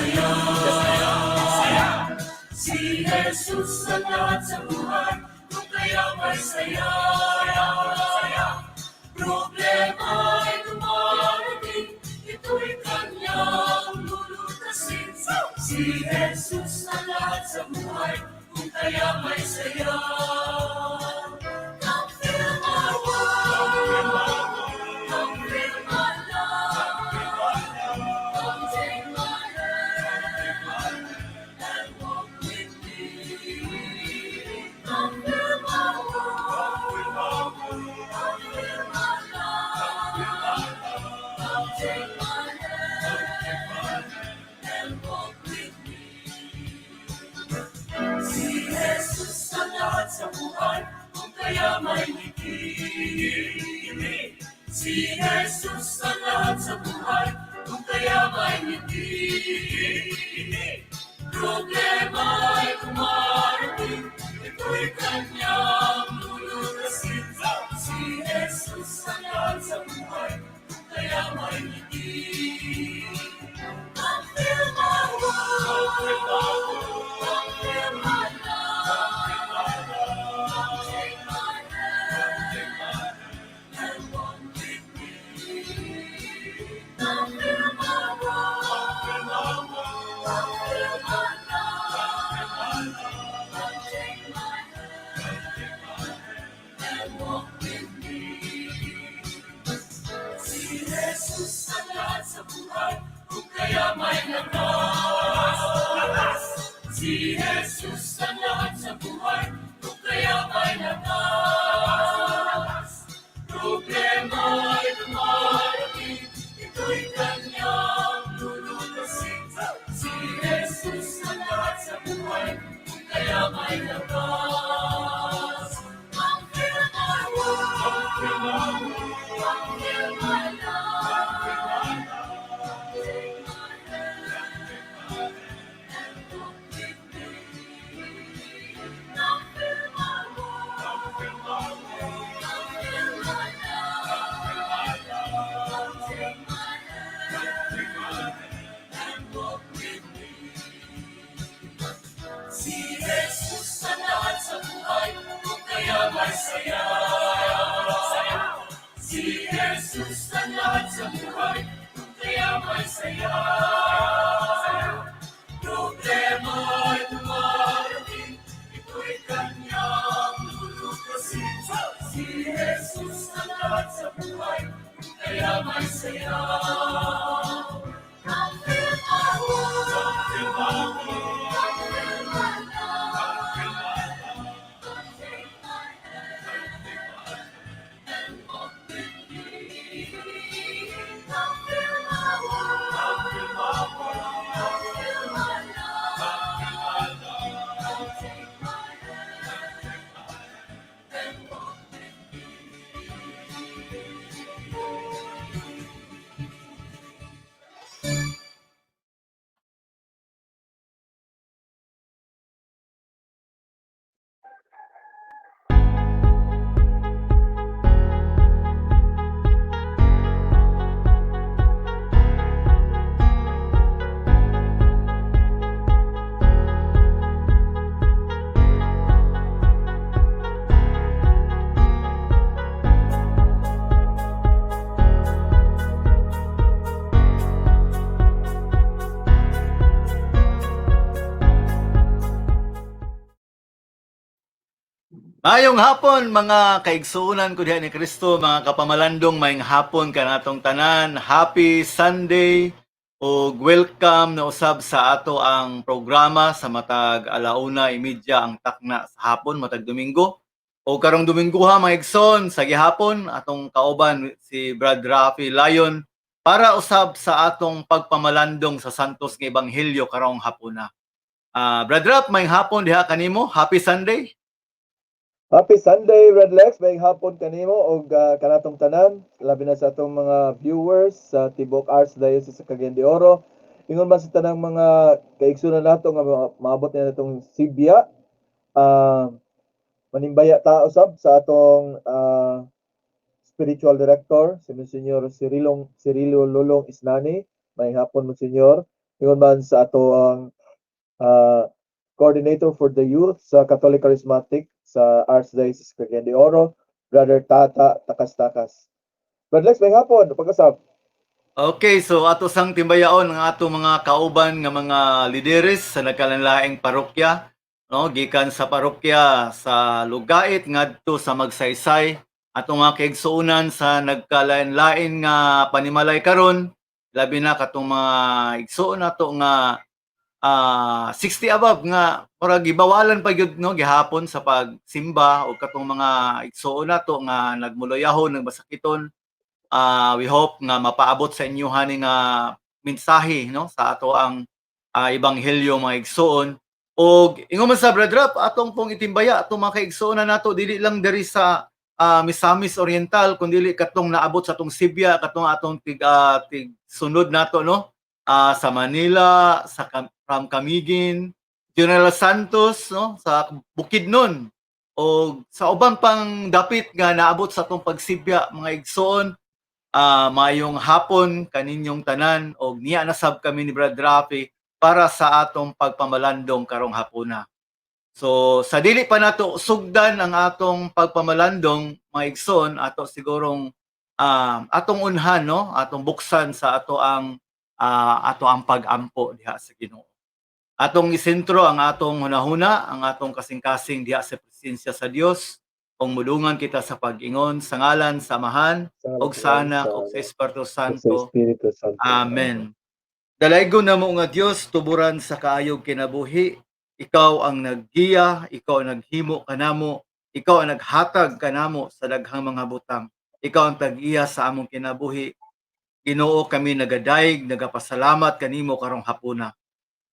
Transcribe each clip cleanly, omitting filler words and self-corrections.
saya. Si Jesus ang lahat sa buhay, kung kaya may saya. Problema ay dumarating, ito'y kanyang lulutasin. Si Jesus ang lahat sa buhay, kung kaya may saya. Come fill my world, come fill my life, come take my hand and walk with me. Come fill my world, come fill my life, come take my hand and walk with me. Si Jesus ang lahat sa buhay, kung kaya may ngiti. Si Jesus ang lahat sa buhay, kung kaya may ngiti. Problema ay dumarating, ito'y kanyang lulutasin. Si Jesus ang lahat sa buhay, kung kaya may ngiti. Come fill my world, come fill my life, come take my hand and walk with me. Come fill my world, come fill my life, come take my hand and walk with me. Si Jesus ang lahat sa buhay, kung kaya may lakas. Si Jesus ang lahat sa buhay, kung kaya may lakas. Problema ay dumarating, ito'y kanyang lulutasin. Si Jesus ang lahat sa buhay, kung kaya may lakas. Come fill my world, come fill my life, take my hand and walk with me. Come fill my world, come fill my life, come take my hand and walk with me. Si Jesus ang lahat sa buhay, kung kaya may saya. Si Jesus ang lahat sa buhay, kung kaya may saya. Problema ay dumarating, ito'y kanyang lulutasin. Si Jesus ang lahat sa buhay, kung kaya may saya. Come fill my world, come fill my life, come take my hand and walk with me. Come fill my world, come fill my life, come take my hand and walk with me. Maayong hapon, mga kaigsuonan ko diha ni Kristo, mga kapamalandong, maayong hapon kanatong tanan. Happy Sunday ug welcome na usab sa ato ang programa sa matag 1:30 ang takna sa hapon matag Domingo. O karong Domingo ha, mga igsoon, sa gihapon atong kauban si Brad Rafi Lion para usab sa atong pagpamalandong sa Santos nga Ebanghelyo karong hapona. Brad Rap, maayong hapon diha kanimo. Happy Sunday. Happy Sunday, Red Lex. Maayong hapon kanimo og kanatong tanan, labi na sa atong mga viewers sa Tibok Archdiocese sa Cagayan de Oro. Ingon man sa tanang mga kaigsunan nato nga maabot na natong Sibya. Manimbaya ta usab sa atong spiritual director, si Monsignor Cirilo Lulong Isnani. Maayong hapon, Monsignor. Ingon man sa ato ang coordinator for the youth sa Catholic Charismatic sa Archdiocese Cagayan de Oro, Brother Tata Takas-Takas. Brad Lex, maayong hapon, pag-usab. Okay, so ato sang timbayaon ang ato mga kauban nga mga lideres sa nagkalainlaing parokya, no? Gikan sa parokya sa Lugait ngadto sa Magsaysay, atong mga kaigsuonan sa nagkalain-lain nga panimalay karon, labi na katong mga igsuon nato nga 60 above nga murag gibawalan pa gyud, no, gihapon sa pagsimba, o katong mga igsuon nato nga nagmuluyahon, nagmasakiton. We hope nga mapaabot sa inyo hani nga mensahe, no, sa ato ang ebanghelyo, mga igsuon. Og ingon man sa Brad Rap, atong pong itimbaya atong mga kaigsuonan nato dili lang diri sa Misamis Oriental kundi katong naabot sa atong Sibya, katong atong tig sunod nato, no, sa Manila, sa from Camiguin, General Santos, no, sa Bukidnon o sa uban pang dapit nga naabot sa atong pagsibya. Mga igsoon, maayong hapon kaninyong tanan og niya nasab kami ni Brad Rafi para sa atong pagpamalandong karong hapuna. So sa dili pa nato sugdan ang atong pagpamalandong, mga igsoon, ato sigurong atong unhan, no, atong buksan sa ato ang pag-ampo diha sa Ginoo. Atong isentro ang atong hunahuna, ang atong kasing-kasing diha sa presensya sa Dios. Kung mulungan kita sa pag-ingon sa ngalan sa Amahan ug sa Anak ug sa Espiritu Sa Santo. Espiritu Santo. Amen. Dalaygon namo nga Dios, tuburan sa kaayog kinabuhi, ikaw ang naggiya, ikaw ang naghimo kanamo, ikaw ang naghatag kanamo sa daghang mga butang. Ikaw ang tag-iya sa among kinabuhi. Ginoo, kami nagadayeg, nagapasalamat kanimo karong hapuna.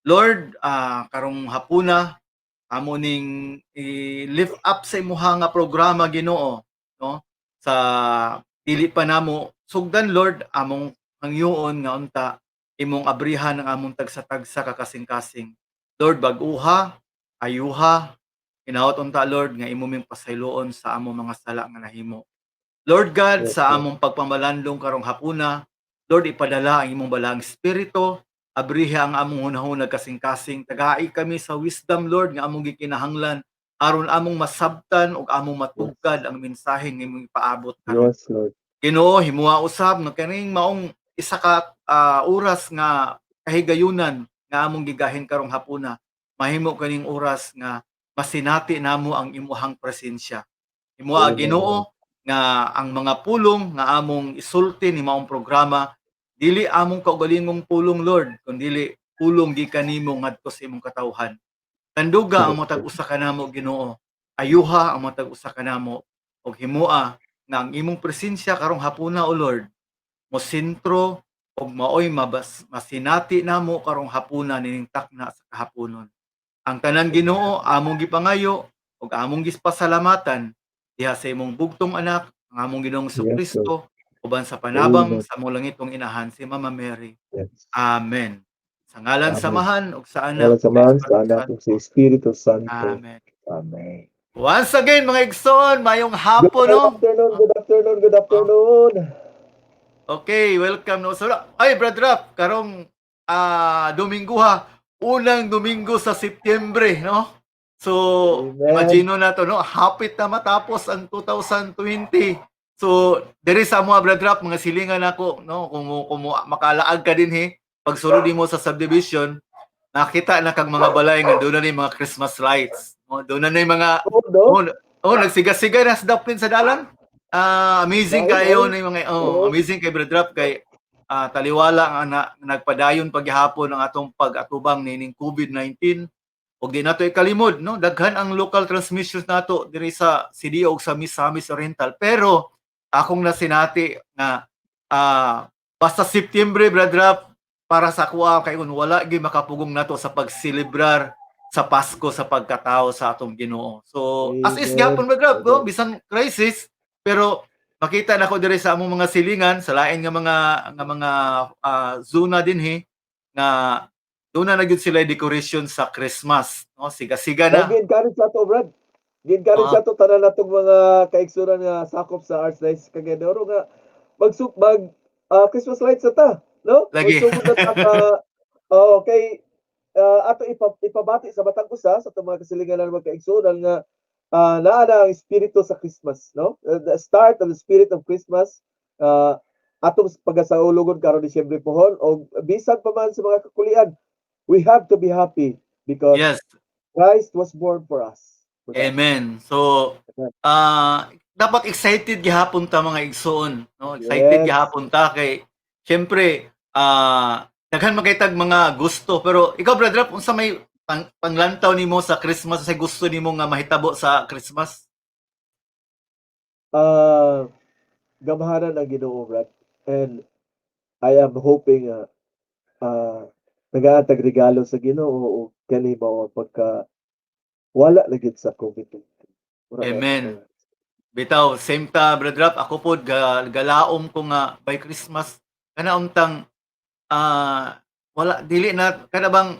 Lord, karong hapuna amo ning i-lift up sa imuha nga programa, Ginoo, no? Sa dili pa namo sugdan, Lord, among hangyoon nga unta imong abrihan ang among tagsa-tagsa ka kasing-kasing. Lord, bag-uha, ayuha, hinaot unta, Lord, nga imo ming pasayloon sa among mga sala nga nahimo. Lord God, Yes, sa Lord. among pagpamalandong karong hapuna, Lord, ipadala ang imong balaang espiritu, abriha ang among hunahuna, kasing-kasing, tagai kami sa wisdom, Lord, nga among gikinahanglan aron among masabtan ug among matugkad ang mensahe nga imong ipaabot karon. Yes, Lord. Ginoo, himuha usab nga kaning maong isa ka oras nga kahigayunan nga among gigahin karong hapuna, mahimo kaning oras nga masinati namo ang imuhang presensya. Himuha, Amen. Ginoo, nga ang mga pulong nga among isulti ni maong programa dili among kaugalingong pulong, Lord, kundili pulong gikan nimo ngadto sa imong katawhan. Tanduga ang matag usa kanamo, Ginoo. Ayuha ang matag usa kanamo ug himua nga ang imong presensya karong hapuna, O Lord, mo sentro ug maoy mabas masinati namo karong hapuna nining takna sa kahaponon. Ang tanan, Ginoo, among gipangayo ug among gispasalamatan diha sa imong bugtong anak, ang among Ginoong Kristo, uban sa panabang Amen. sa among langitong inahan, si Mama Mary. Yes. Amen. Sa ngalan sa Amen. Amahan ug sa Anak Ngalan sa ug sa Amahan, sa Espiritu Anak, Santo. ug sa Espiritu Santo. Amen. Amen. Once again, mga igsoon, mayong hapon, Good no? afternoon, good afternoon, good afternoon. Okay, welcome, no. So, ay, Brad Rap, karong Domingo ha, unang Domingo sa Setyembre, no? So, Amen. imagine na to, no? Hapit na matapos ang 2020. So, diri sa mga Brad Rap, mga silingan nako, no? Kung makalaag ka din he, pagsulod mo sa subdivision, nakita na kag mga balay nga doon na ni mga Christmas lights. No? Doon na ni mga Oh, no? Oh, nagsiga-siga na sa daplin sa dalan. Amazing Ay, kayo ay. na yung mga oh, Oo. amazing kay Brad Rap kay taliwala ang nagpadayon paghihapon ang atong pag-atubang nining COVID-19 ug di nato ikalimod, no, daghan ang local transmissions nato diri sa CDO ug sa Misamis Oriental, pero akong nasinati nga basta September, Brad Rap, para sa kuha kay kun wala gyud makapugong nato sa pagselebrar sa Pasko sa pagkatao sa atong Ginoo. So as is Amen. gyapon, Brad Rap, no, Amen. bisan crisis, pero makita nako diri sa among mga silingan sa lain nga mga zona dinhi nga doon na gyud sila decoration sa Christmas, no, siga-siga na. Gi-encourage sa ato, Brad. Gi-encourage sa ato tanan natong mga kaigsunan nga sakop sa Archdiocese Cagayan de Oro nga mag Christmas lights sa ta, no? Lagi. Magsugod na ta ka Oh, okay. Ato ipabati sa matag usa sa atong mga kasilingan na magkaigsuonan nga naa na ang espiritu sa Christmas, no? The start of the spirit of Christmas, atong pagasaulugon karon Disyembre pohon, og bisan pa man sa mga kakulian, we have to be happy because Christ was born for us. For that. Amen. So, Amen. Dapat excited gihapon ta, mga igsoon, no? Excited gihapon ta kay syempre daghan man kay tag mga gusto, pero ikaw, Brother Rap, unsa may panglantaw nimo sa Christmas, sa gusto nimo nga mahitabo sa Christmas? Gamhanan ang Ginoo, Brad. And I am hoping tagaan tag regalo sa Ginoo o kani mao ang pagka wala na gid sa COVID. Mura na Amen. siya. Bitaw, same ta, Brother Rap. Ako pod galaom ko nga by Christmas kana untang wala dili na kana bang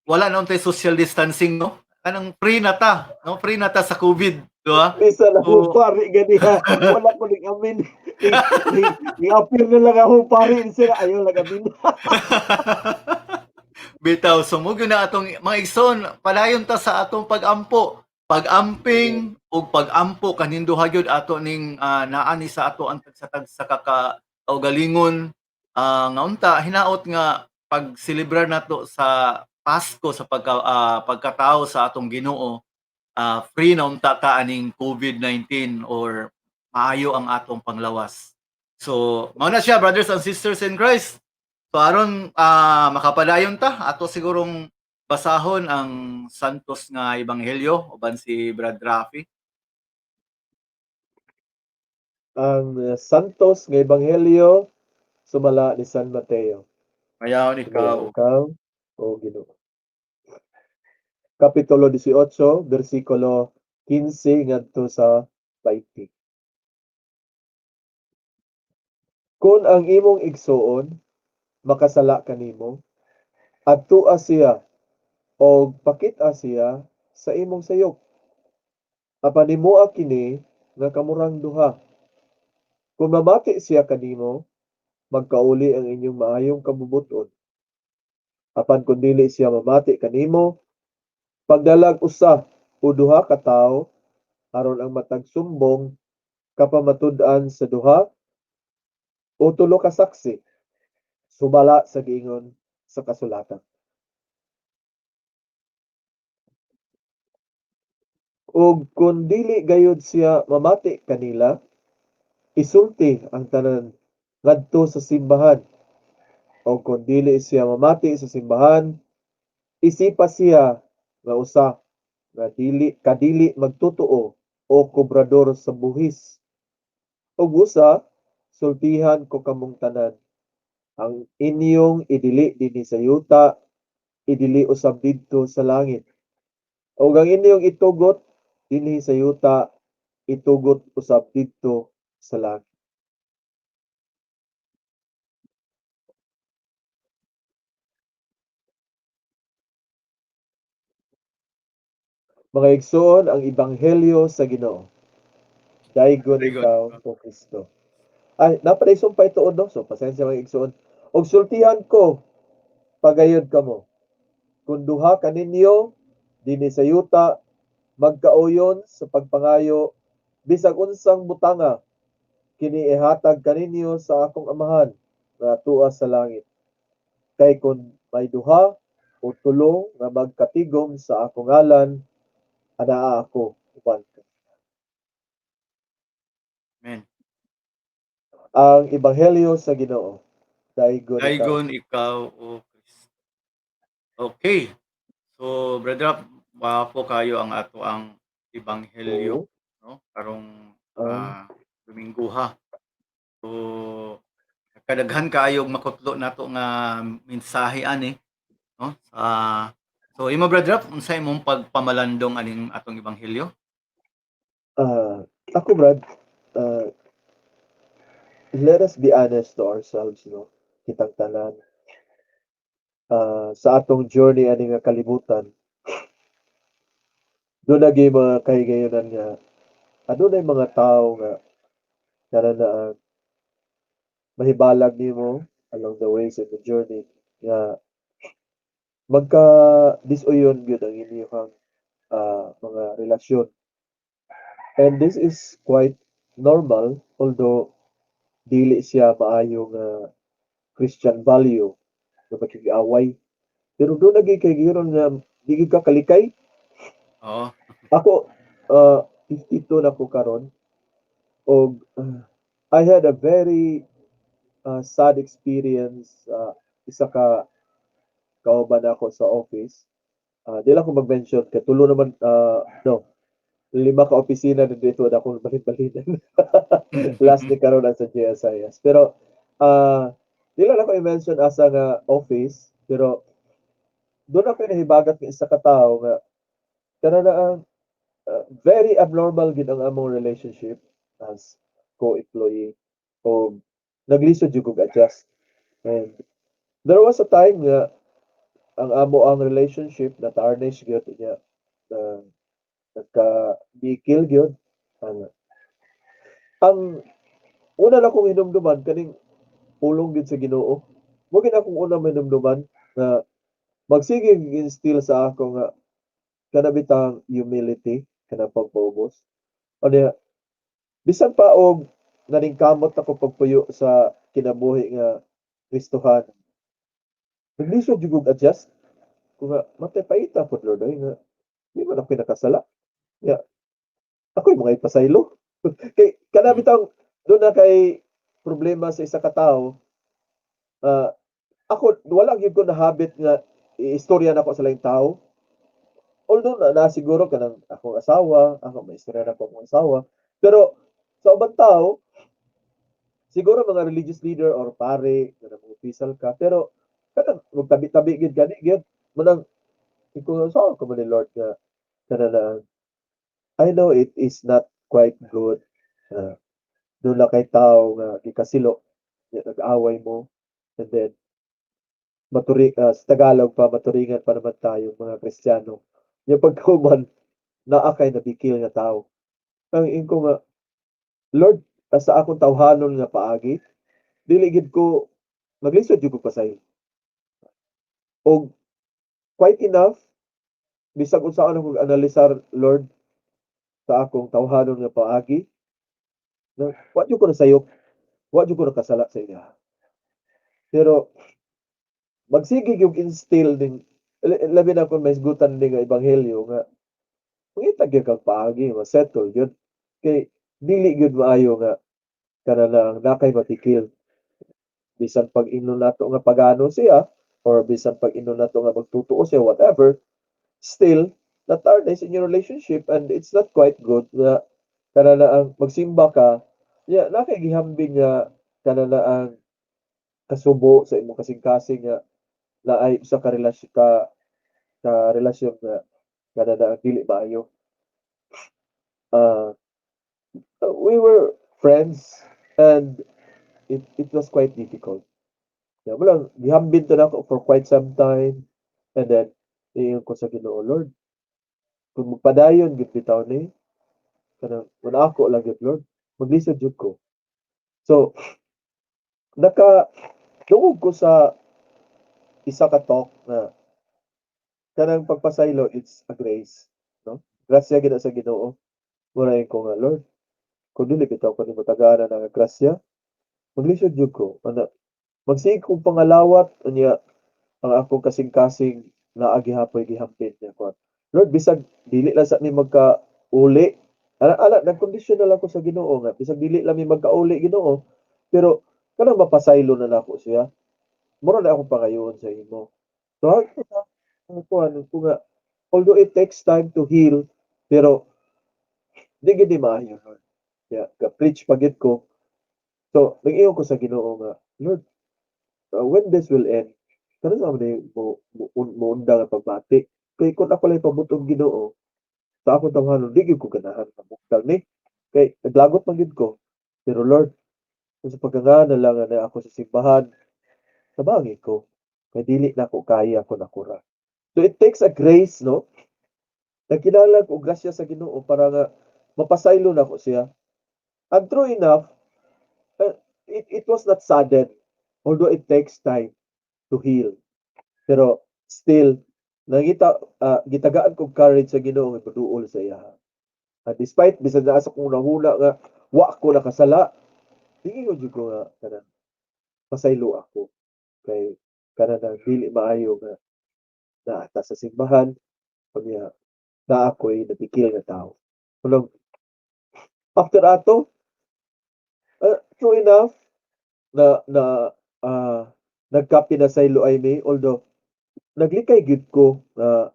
wala na untay social distancing, no? Kanang free na ta, no? Free na ta sa COVID, di ba? Bisa na Oo. ko pari ganiha. Wala ko ning amin. Ning appear na lang ako pari sila, ayaw lang amin. Bitaw, so mo gyud na atong mga igsoon, padayon ta sa atong pag-ampo, pag-amping ug pag-ampo kaninduha gyud ato ning naa ni sa ato ang tagsa-tagsa ka kaugalingon, nga unta hinaot nga pagselebrar nato sa Pasko sa pagkatao sa atong Ginoo, free na unta ta aning COVID-19 or maayo ang atong panglawas. So, mao na siya, brothers and sisters in Christ. So aron makapadayon ta, ato sigurong basahon ang Santos nga Ebanghelyo uban si Brad Rafi. Ang Santos nga Ebanghelyo sumala ni San Mateo. Mayaon ikaw. Ikaw, o Ginoo. Kapitulo 18, bersikulo 15 ngadto sa 20. Kung ang imong igsuon makasala kanimo, adtua siya og pakit-a siya sa imong sayop. Apan himoa kini nga kamurang duha. Kung mamati siya kanimo, magkauli ang inyong maayong kabubut-on. Apan kung dili siya mamati kanimo, pagdalag usa o duha ka tawo aron ang matag sumbong kapamatud-an sa duha o tulo ka saksi, sumala sa giingon sa kasulatan. Ug kung dili gayud siya mamati kanila, isulti ang tanan ngadto sa simbahan. O kung dili siya mamati sa simbahan, isipa siya nga usa nga dili kadili magtotoo o kobrador sa buhis. Ug usa, sultihan ko kamong tanan, ang inyong idili dinhi sa yuta, idili usab didto sa langit. Ug ang inyong itugot dinhi sa yuta, itugot usab didto sa langit. Mga igsoon, ang ebanghelyo sa Ginoo. Daygon Daygon. ikaw, o Kristo. Ay, napaday sumpay tuod, no? So, pasensya, mga igsoon. Og sultihan ko, pagayod kamo. Kung duha kaninyo, dinhi sa yuta, magkauyon sa pagpangayo, bisag unsang butanga, kini ihatag kaninyo sa akong amahan, nga tua sa langit. Kay kung may duha o tulo nga magkatigom sa akong ngalan, anaa ako uban ka. Amen. Ang ebanghelyo sa Ginoo. Daygon ikaw. Daygon ikaw, o Kristo. Okay. So, Brother Rap, wapo kayo ang ato ang ebanghelyo, Oo. No? Karong Domingo ha. So, kadaghan kaayo og makutlo nato nga mensahe ani, no? So imo, Brother Rap, unsa imong pagpamalandong aning atong ebanghelyo? Ako, Brad, let us be honest to ourselves, no? Kitang tanan. Sa atong journey ani nga kalibutan, doon na gyud mga kahigayonan nga adunay mga tawo nga kana na ang mahibalag nimo along the ways of the journey nga Magka disuyon gyud ang inyong mga relasyon. And this is quite normal, although dili siya maayo nga Christian value nga makig-away. Pero duna gyud kay giron nga di gyud ka kalikay. Ako, 52 na ko karon og I had a very sad experience, isa ka kauban ako sa office. Di lang ko mag-mention kay tulo naman, no, lima ka opisina na dito na akong balin-balinan. Last ni karon ang sa GSIS. Pero di lang ako i-mention asa nga office, pero duna ako nahibagat nga isa ka tawo nga kana na ang very abnormal gid ang among relationship as co-employee o naglisod jud kog adjust. And there was a time nga ang amo ang relationship na tarnish gyud niya, na nagka-bikil gyud. Ang una na kong hinumduman kaning pulong gyud sa Ginoo. Mo gyud akong una mahinumduman na magsige instill sa ako nga kana bitang humility, kanang pagpaubos. Unya bisan pa og naningkamot ako pagpuyo sa kinabuhi nga Kristohan, naglisod jud kog adjust. Kung nga matay paita pod, Lord, ay nga di man ako nakasala. Ya. Ako'y mga ipasaylo. Kay kana bitang duna kay problema sa isa ka tawo, ako wala gyud ko na habit nga iistorya nako sa laing tao. Although na siguro kanang akong asawa, ako may istorya nako akong asawa, pero sa ubang tao siguro mga religious leader or pare, kanang mga ka, pero kanang magtabi-tabi gyud gani gyud. Munang ikaw sa ko man ni Lord nga kana na I know it is not quite good duna kay tao nga gikasilo, nya nag-away mo, and then maturi sa Tagalog pa, maturingan pa naman tayong mga Kristiyano. Nya pagkahuman naa kay nabikil nga tawo. Ang ingon ko nga, "Lord, sa akong tawhanon nga paagi, dili gid ko maglisod jud ko pasaylo." Og quite enough, bisag unsaon akong analisar, Lord, sa akong tawhanon nga paagi, na wa jud ko nasayop, wa jud ko nakasala sa iya. Pero magsige yung instill ning labi na kung mahisgutan ni nga ebanghelyo nga mangita gyud kag paagi ma-settle gyud kay dili gyud maayo nga kana lang naa kay mapikil, bisan pag ingnon nato nga pagano siya or bisan pag ingnon nato nga magtutuo siya, whatever, still na-tarnish in your relationship and it's not quite good nga kana na ang magsimba ka ya naa kay gihambing nga kana na ang kasubo sa imong kasing-kasing nga naay usa ka relasyon ka relasyon nga kana na ang dili maayo. We were friends and it was quite difficult. Yeah, mao lang gihambin to nako for quite some time and then niingon ko sa Ginoo, "Lord, kung magpadayon gyud bitaw ni kanang wala ako lang gyud, Lord, maglisod jud ko." So naka dungog ko sa isa ka talk na kanang pagpasaylo, it's a grace, no? Grasya gyud na sa Ginoo. Mura ko nga, "Lord, kung dili bitaw ko nimo tagaran ang grasya, maglisod jud ko." Ana, magsige kong pangalawat, unya ang akong kasing-kasing naa gihapoy gihampin niya ko. "Lord, bisag dili lang sa mi magkauli." Ana ana nagkondisyon na lang ko sa Ginoo nga bisag dili lang mi magkauli, Ginoo, pero kanang mapasaylo na nako siya. Mura na akong pangayoon sa imo. So ang kuan ko nga although it takes time to heal, pero di gid ni maayo, Lord. Kaya ga-preach pa gid ko. So nag-ingon ko sa Ginoo nga, "Lord, when this will end, kanus-a man ni mo moundang ang pagbati? Kay kung ako lang pabutong Ginoo, sa akong tawhanon, di gyud ko ganahan nga mukdal ni. Kay naglagot man gyud ko. Pero Lord, kung sa pagkangana lang nga naa ako sa simbahan, tabangi ko. Kay dili nako kaya kon ako ra." So it takes a grace, no? Nagkinahanglan og grasya sa Ginoo para nga mapasaylo nako siya. And true enough, it was not sudden, although it takes time to heal. Pero Still nangita, gitagaan kog courage sa Ginoo nga moduol sa iya. Despite bisan naa sa akong hunahuna nga wa ko nakasala, ingon jud ko nga kanang pasaylo ako kay kanang dili maayo nga naa ta sa simbahan unya naa ko'y nabikil nga tawo. Murag after ato, true enough na na nagkapinasaylo ay mi, although naglikay gyud ko nga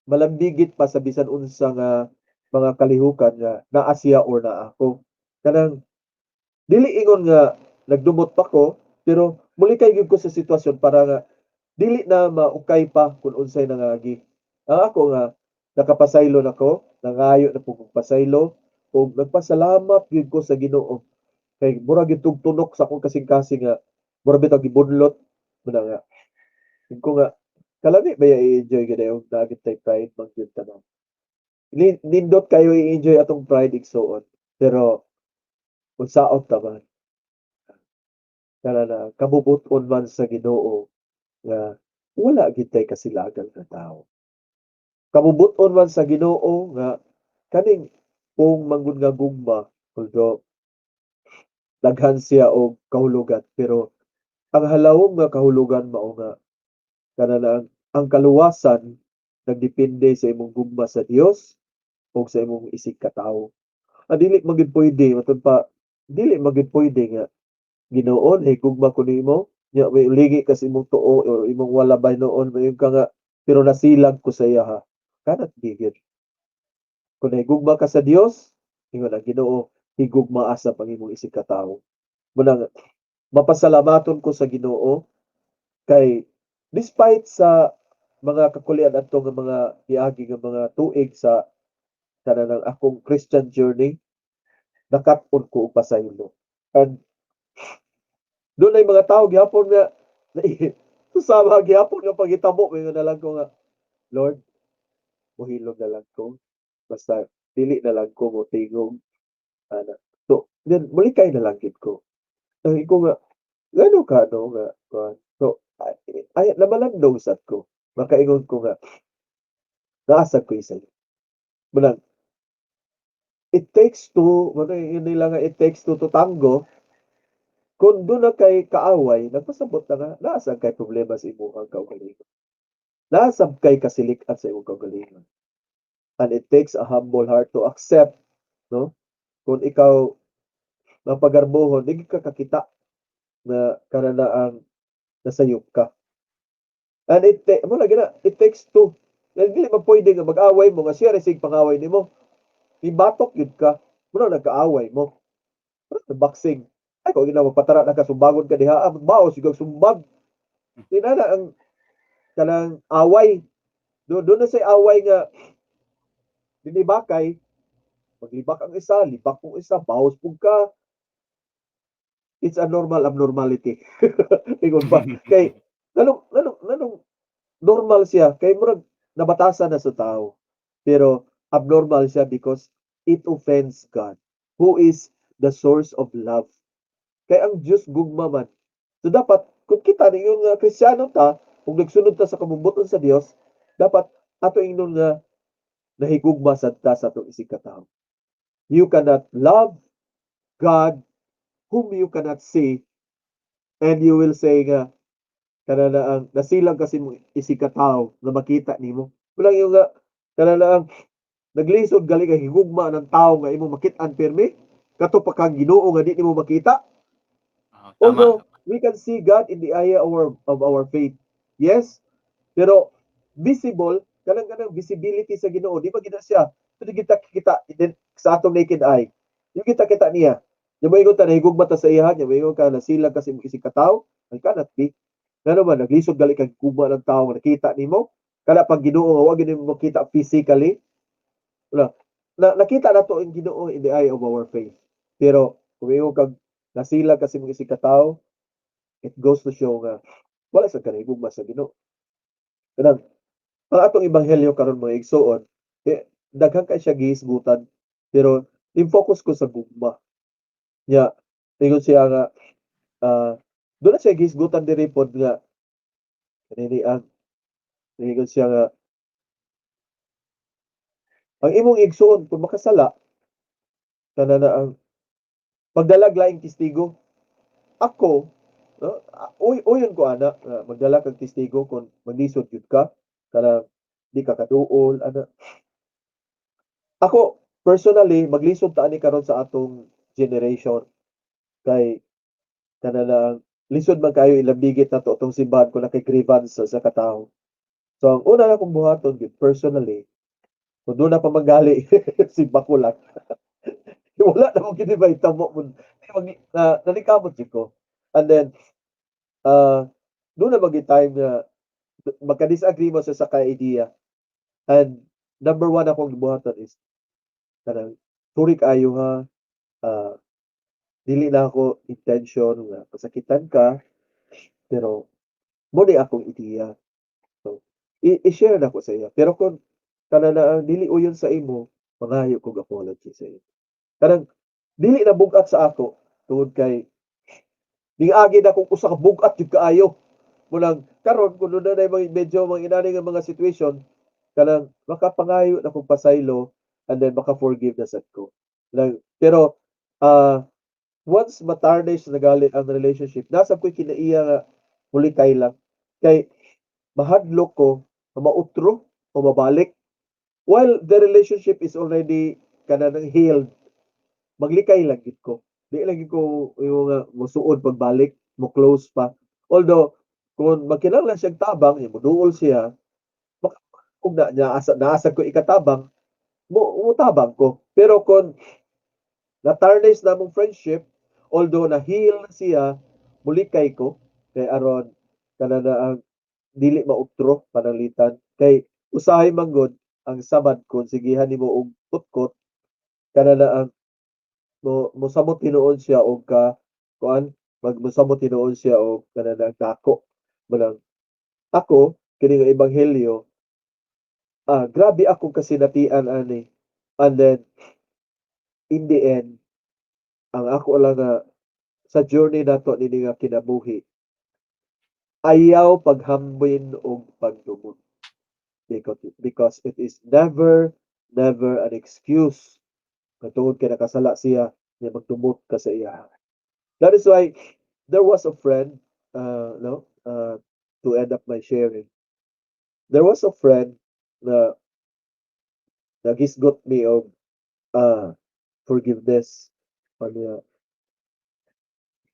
malambigit pa sa bisan unsa nga mga kalihukan nga naa siya or naa ako. Kanang dili ingon nga nagdumot pa ko, pero mulikay gyud ko sa sitwasyon para nga dili na maukay pa kung unsay nangagi. Ang ako nga nakapasaylo nako, nangayo na pud kog pasaylo ug nagpasalamat gyud ko sa Ginoo kay murag gyud tunok sa akong kasing-kasing nga murag bitaw gibudlot mao nga. Ingon ko nga kalami baya i-enjoy gyud og naa gyud tay pride man gyud tanan. Nindot kayo i-enjoy atong pride, igsuon, pero unsaon ta man? Kana na kabubut-on man sa Ginoo nga wala gyud tay kasilagan nga tawo. Kabubut-on man sa Ginoo nga kaning kung manggod nga gugma, although daghan siya og kahulugan, pero ang halawom nga kahulugan mao nga kana na ang kaluwasan nagdepende sa imong gugma sa Dios ug sa imong isig katawo. Dili man gyud pwede matud pa, dili man gyud pwede nga, "Ginoo, nahigugma ko nimo," nya may ulingi ka sa imong tuo or imong wala ba noon, moingon ka nga, "Pero nasilag ko sa iya ha." Cannot be gyud. Kung nahigugma ka sa Dios, ingon ang Ginoo, higugmaa sa pang imong isig katawo. Mao na nga mapasalamaton ko sa Ginoo kay despite sa mga kakulian adto nga mga giagi nga mga tuig sa kanang akong Christian journey, nakat-on ko og pasaylo. And dunay mga tawo gihapon nga susama gihapon nga paghitabo, moingon na lang ko nga, "Lord, mohilom na lang ko. Basta dili na lang ko motingog," ana. So, then mulikay na lang gid ko. Ang ko nga, ngano ka no nga kuan. So, ay namalandong sad ko. Makaingon ko nga, naa sad ko'y sayo. Mao nang it takes two, mao na nila nga it takes two to tango. Kung duna kay kaaway, nagpasabot na nga naa sad kay problema sa imong kaugalingon. Naa sab kay kasilik-an sa imong kaugalingon. And it takes a humble heart to accept, no? Kung ikaw mapagarbohon, di ka kakita na kana na ang nasayop ka. And it mo lagi na, it takes two. Dahil dili man pwede nga mag-away mo nga siya ra sig pangaway nimo. Ibatok gyud ka. Mao na nagkaaway mo. Mao boxing. Ay, kung gina magpatara na ka, sumbagon ka diha, baos ikaw sumbag. Di na na ang kanang away. Do na say away nga dinibakay, maglibak ang isa, libak kong isa, baos pug ka. It's a normal abnormality. Ingon pa. Kay nganong normal siya kay murag nabatasan na sa tao. Pero abnormal siya because it offends God, who is the source of love. Kay ang Diyos gugma man. So dapat kung kita ningon nga Kristiyano ta, kung nagsunod ta sa kabubut-on sa Dios, dapat ato ingnon nga nahigugma sad ta sa atong isig katawo. You cannot love God whom you cannot see and you will say nga kana na ang nasilang kasi mo isig katawo nga makita nimo. Walang yung nga kana na ang naglisod gali kay higugma ng tao nga imong makit-an pirmi kato pa kang Ginoo nga di nimo makita. Oh, tama. Although we can see God in the eye of our faith. Yes, pero visible kanang visibility sa Ginoo di ba gina siya? Pwede kita kita sa atong naked eye. Yung kita kita niya. Nya moingon ta nahigugma ta sa iya, nya moingon ka nasilang kasi imong isig katawo, I cannot be. Ngano man naglisod gali kag gugma ng tao nga nakita nimo, kana pag Ginoo nga wa gyud nimo makita physically. Wala. Na, nakita nato ang Ginoo in the eye of our faith. Pero kung ingon kag nasilang kasi imong isig katawo, it goes to show nga wala sa ka nahigugma sa Ginoo. Kanang ang atong ebanghelyo karon, mga igsuon, eh, daghan kay siya gihisgutan, pero i-focus ko sa gugma. Nya ingon siya nga doon na siya gihisgutan diri pod nga kanini ang Niingon siya nga ang imong igsuon kung makasala kana na ang magdalag laing testigo. Ako, no, uy uyon ko ana nga magdala kag testigo kung maglisod gyud ka, kanang di ka kaduol ana. Ako personally, maglisod ta ani karon sa atong generation kay kana lang lisod man kayo ilabigit nato atong simbahan kung naa kay grievance sa katawo. So ang una nakong buhaton gyud personally, kung duna pa manggali, simba ko lang. Wala na mo gini mahitabo mo mag na nanikamot jud ko. And then duna man gyud time nga magka-disagree mo sa usa ka idea. And number one akong gibuhaton is kanang, "Sorry kaayo ha, dili na ako intention nga masakitan ka, pero mao ni akong ideya." So, i-share nako sa iya. Pero kung kana na ang dili uyon sa imo, mangayo kog apology sa imo. Kanang dili na bug-at sa ako tungod kay niagi na kong usa ka bug-at jud kaayo. Munang karon kung duna nay mga medyo mga inani nga mga situation, kanang makapangayo na kog pasaylo and then maka-forgive na sad ko. Like, pero once ma-tarnish na gali ang relationship, nasa ko'y kinaiya nga mulikay lang. Kay mahadlok ko nga mautro o mabalik. While the relationship is already kanang healed, maglikay lang gid ko. Di lang gid ko yung nga mosuod pagbalik, mo close pa. Although kung magkinahanglan siyang tabang, moduol siya, kung na naasa naasa ko ikatabang, mo motabang ko. Pero kung na-tarnish na among friendship, although na-heal na siya, mulikay ko kay aron kana na ang dili mautro pananglitan, kay usahay man gud ang samad kung sigihan nimo og kutkot, kana na ang mo mosamot hinuon siya og ka kuan, mag mosamot hinuon siya og kana na dako. Manang ako kini nga ebanghelyo, grabe akong kasinatian ani, and then in the end, ang ako lang nga sa journey nato nini nga kinabuhi, ayaw paghambin og pagdumot because it is never, never an excuse nga tungod kay nakasala siya nga magdumot ka sa iya. That is why there was a friend, no, to end up my sharing, there was a friend na naghisgot me og forgiveness. Ano,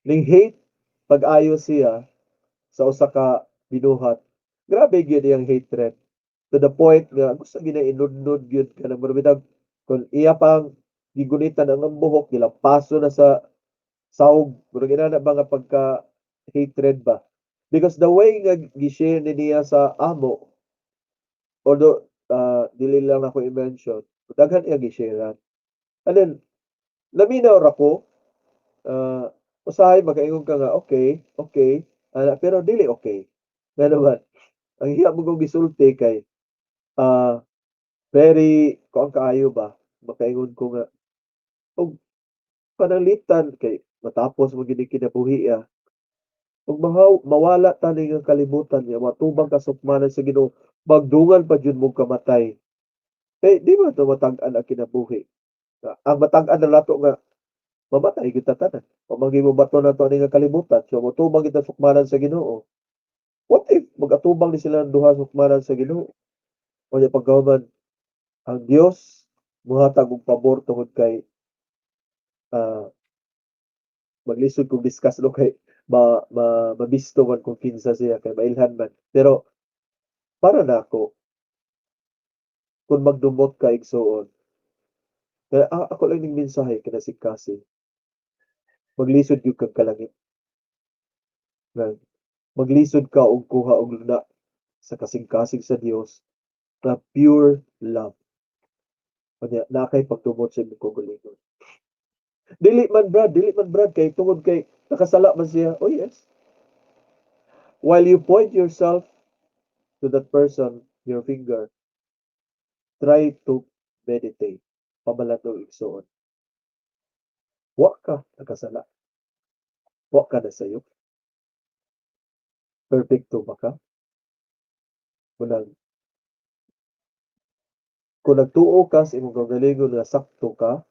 ning hate pag-ayo siya sa usa ka binuhat. Grabe gyud iyang hatred to the point nga gusto gyud na inudnod gyud, kanang mura bitag kung iya pang gigunitan ang buhok, gilapaso na sa sawg, murag inana ba nga pagka hatred ba, because the way nga gi-share ni niya sa amo, although dili lang ako i-mention, daghan iya gi-sharean. And then naminaw ra ko, usahay makaingon ka nga okay ana, pero dili okay. Ngano man ang iya mo kong gisulti kay very kuan kaayo ba, makaingon ko nga og pananglitan kay matapos mo gid kinabuhi ug mahaw mawala ta ni nga kalibutan nga matubang ka sukmanan sa Ginoo, magdungan pa jud mo kamatay, kay di ba to matag-an ang kinabuhi? Ang matag-an na nato nga mamatay kita tanan o maging bato nato ani nga kalibutan, so motubang kita sukmanan sa Ginoo. What if magatubang ni sila ang duha sukmanan sa Ginoo o di pagkahuman ang Dios muhatag og pabor tungod kay maglisod kog discuss, no, kay ma, ma mabisto man kung kinsa siya, kay mailhan man. Pero para nako, kung magdumot ka, igsuon, kaya ako lang ning mensahe kana si Cassie, maglisod gyud kag kalangit. Maglisod ka og kuha og luna sa kasing-kasing sa Dios na pure love. Kanya naa kay pagdumot sa imong kaugalingon. Dili man, Brad, dili man, Brad, kay tungod kay nakasala man siya. Oh yes. While you point yourself to that person, your finger, try to meditate. Pamalandong, igsuon. Wa ka nakasala. Wa ka nasayop. Perfecto ba ka? Munang kung nagtuo ka sa imong kaugalingon nga sakto ka,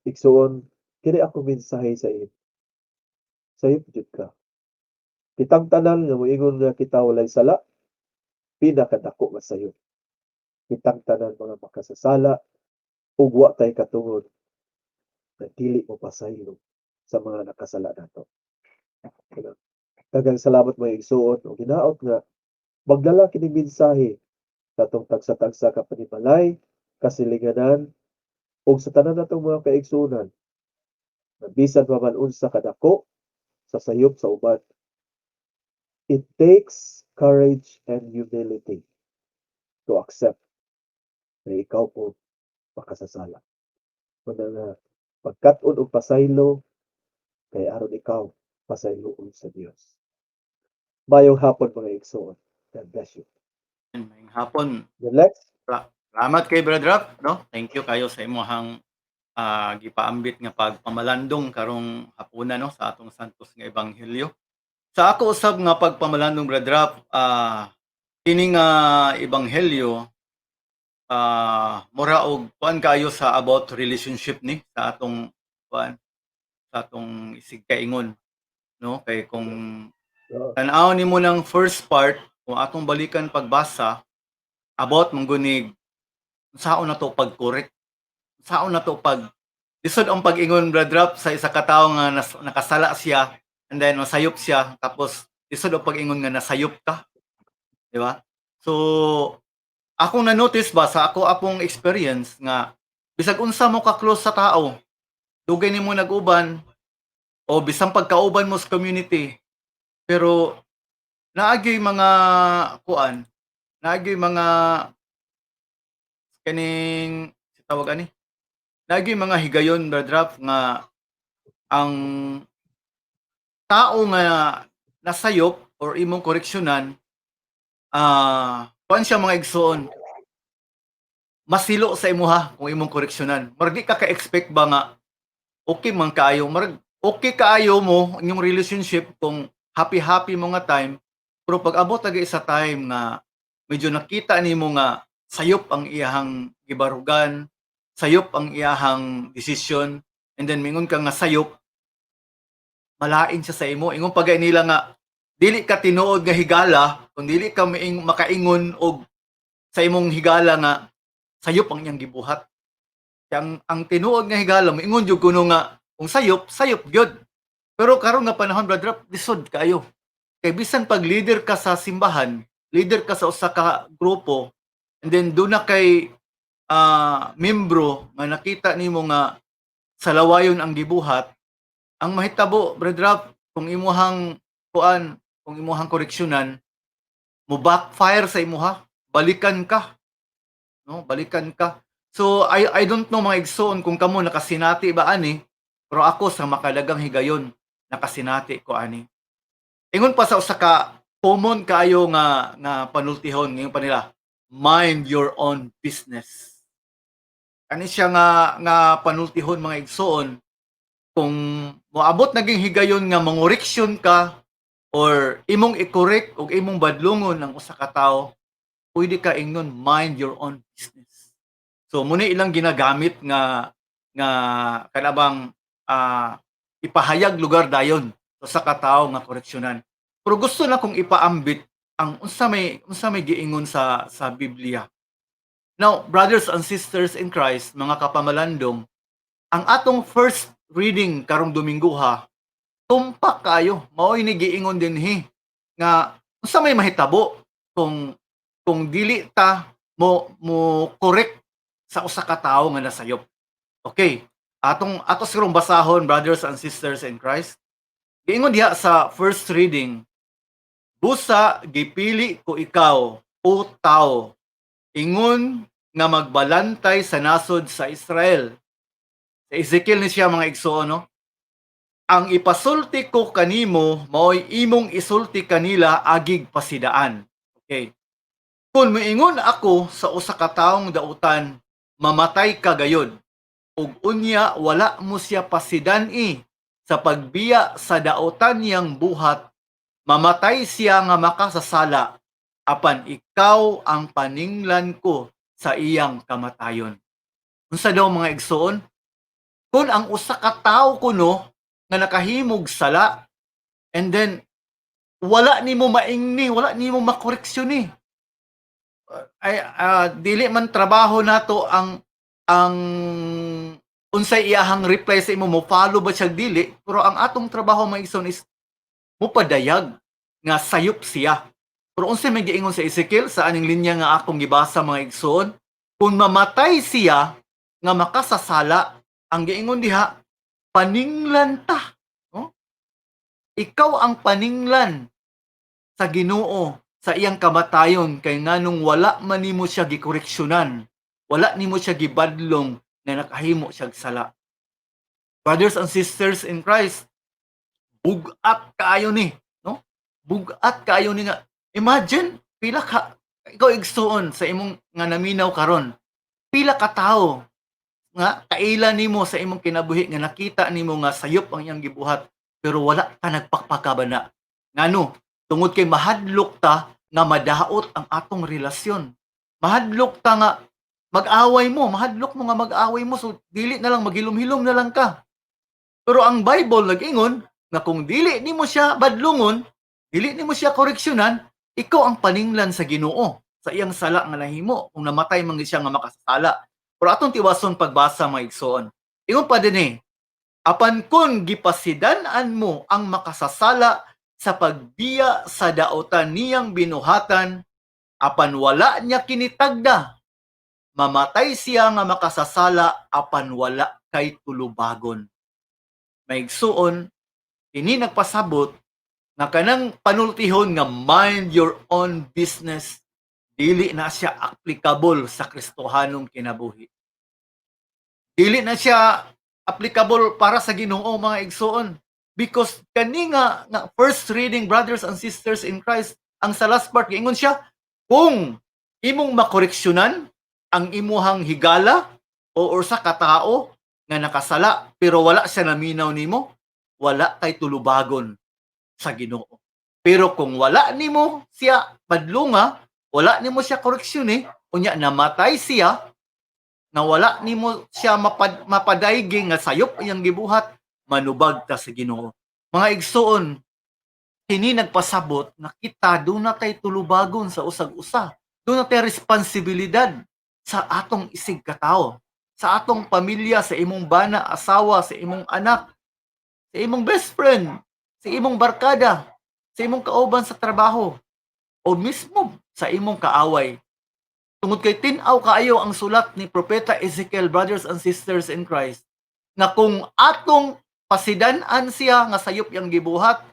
igsuon, kini ako mensahe sa imo. Sayop jud ka. Kitang tanan nga moingon nga kita walay sala, pinakadako nga sayop. Kitang tanan mga makasasala ug wa tay katungod na dili mo pasaylo sa mga nakasala nato. Daghang salamat, mga igsuon, ug hinaot nga magdala kini mensahe sa atong tagsa-tagsa ka panimalay, kasilinganan ug sa tanan natong mga kaigsuonan na bisan pa man unsa kadako sa sayop sa uban. It takes courage and humility to accept na ikaw po makasasala. Muna nga pagkat-on og pasaylo kay aron ikaw pasayloon sa Dios. Maayong hapon, mga igsoon. God bless you. Maayong hapon. Relax. Salamat kay Brad Rap, no? Thank you kayo sa imong gipaambit nga pagpamalandong karong hapuna, no, sa atong Santos nga Ebanghelyo. Sa ako usab nga pagpamalandong, Brad Rap, kini nga ebanghelyo mura og kuan kaayo sa about relationship ni sa atong kuan, sa atong isigkaingon, no, kay kung tan-aw nimo ng first part, kung atong balikan pagbasa, about man gunig unsaon na to pag-correct, unsaon na to pag lisod ang pag-ingon, Brad Rap, sa isa ka tawo nga nakasala siya and then nasayop siya, tapos lisod ang pag-ingon nga nasayop ka, di ba? So akong na-notice ba sa ako apong experience nga bisag unsa mo ka close sa tao, dugay nimo nag-uban o bisan pagkauban mo sa community, pero naagyoy mga kuan, naagyoy mga kaning tawag ani, naagyoy mga higayon, Brad Rap, nga ang tao nga nasayop or imong koreksyonan, kuan siya, mga igsoon, masilo sa imuha kung imong koreksyonan. Murag di ka ka-expect ba nga okay man kaayo, murag okay kaayo mo inyong relationship kung happy-happy mo nga time, pero pag abot aga isa time nga medyo nakita nimo nga sayop ang iyahang gibarugan, sayop ang iyahang decision, and then mingon ka nga sayop, malain siya sa imo. Ingon pa nila nga dili ka tinuod nga higala kung dili ka makaingon og sa imong higala nga sayop ang iyang gibuhat. Kaya ang tinuod nga higala moingon jud kuno nga kung sayop, sayop gyud. Pero karon nga panahon, Brad Rap, lisod kaayo. Kay bisan pag leader ka sa simbahan, leader ka sa usa ka grupo, and then doon na kay membro nga nakita nimo nga salawayon ang gibuhat, ang mahitabo, Brad Rap, kung imuhang kuan, kung imuhang koreksyonan, mo backfire sa imuha, balikan ka. No, balikan ka. So I don't know, mga igsoon, kung kamo nakasinati ba ani, pero ako sa makalagang higayon nakasinati ko ani. Ingon pa sa usa ka common kaayo nga panultihon ngayon pa nila, "Mind your own business." Ani siya nga panultihon, mga igsoon, kung moabot naging higayon nga mangoreksyon ka or imong i-correct og imong badlungon ang usa ka tawo, pwede ka ingnon, "Mind your own business." So muna ilang ginagamit nga kanabang ipahayag lugar dayon sa usa ka tawo nga koreksyonan. Pero gusto na kong ipaambit ang unsa may giingon sa Biblia. Now, brothers and sisters in Christ, mga kapamalandong, ang atong first reading karong Domingo ha, tumpak kayo, mao'y ni giingon dinhi nga unsa may mahitabo kung dili ta mo correct sa usa ka tawo nga nasayop. Okay, atong ato sigurong basahon, brothers and sisters in Christ. Giingon diha sa first reading, "Busa gipili ko ikaw, o tao, ingon nga magbalantay sa nasod sa Israel." Sa Ezekiel ni siya, mga igsoon, no? "Ang ipasulti ko kanimo mao'y imong isulti kanila agig pasidaan." Okay. "Kung moingon ako sa usa ka taong dautan, 'Mamatay ka gayod,' ug unya wala mo siya pasidan-i sa pagbiya sa dautan niyang buhat, mamatay siya nga makasasala." Apan ikaw ang paninglan ko sa iyang kamatayon. Unsa daw, mga igsoon? Kung ang usa ka tawo kuno nga nakahimog sala and then wala nimo maingni, wala nimo makoreksyon ni. Ay dili man trabaho nato ang unsay iyahang reply sa imo, mo follow ba siya dili, pero ang atong trabaho, mga igsoon, is mopadayag nga sayop siya. Pero unsay may giingon sa Ezekiel sa aning linya nga akong gibasa, mga igsoon? Kung mamatay siya nga makasasala, ang giingon diha, paninglan ta, no? Ikaw ang paninglan sa Ginoo sa iyang kamatayon kay nganong wala man nimo siya gikoreksyonan, wala nimo siya gibadlong na nakahimo siya sala. Brothers and sisters in Christ, bugat kaayo ni, no? Bugat kaayo ni nga imagine pila ka, ikaw igsuon, sa imong nga naminaw karon, pila ka tawo nga kaila nimo sa imong kinabuhi nga nakita nimo nga sayop ang iyang gibuhat pero wala ka nagpakpakabana? Ngano? Tungod kay mahadlok ta nga madaot ang atong relasyon, mahadlok ta nga mag-away mo, mahadlok mo nga mag-away mo, so dili na lang, maghilom-hilom na lang ka. Pero ang Bible nag-ingon nga kung dili nimo siya badlungon, dili nimo siya koreksyonan, ikaw ang paninglan sa Ginoo sa iyang sala nga nahimo kung namatay man siya nga makasasala. Pero atong tiwason pagbasa, mga igsoon. Ingon pa din eh, apan kung gipasidan-an mo ang makasasala sa pagbiya sa daotan niyang binuhatan, apan wala niya kinitagda, mamatay siya nga makasasala apan wala kay tulubagon. Maigsuon, ini nagpasabot nga kanang panultihon nga "Mind your own business," dili na siya applicable sa Kristohanong kinabuhi. Dili na siya applicable para sa Ginoo, mga igsoon. Because kani nga first reading, brothers and sisters in Christ, ang sa last part giingon siya, kung imong makoreksyonan ang imuhang higala o or sa katao nga nakasala pero wala siya naminaw nimo, wala kay tulubagon sa Ginoo. Pero kung wala nimo siya padlunga, wala nimo siya koreksyon eh, unya namatay siya nga wala nimo siya mapadaygi nga sayop iyang gibuhat, manubag ta sa Ginoo. Mga igsoon, kini nagpasabot nga kita duna tay tulubagon sa usag-usa. Duna tay responsibilidad sa atong isig katawo, sa atong pamilya, sa imong bana, asawa, sa imong anak, sa imong best friend, sa imong barkada, sa imong kauban sa trabaho, o mismo sa imong kaaway. Tungod kay tin-aw kaayo ang sulat ni Propeta Ezekiel, brothers and sisters in Christ, nga kung atong pasidan-an siya nga sayop yang gibuhat,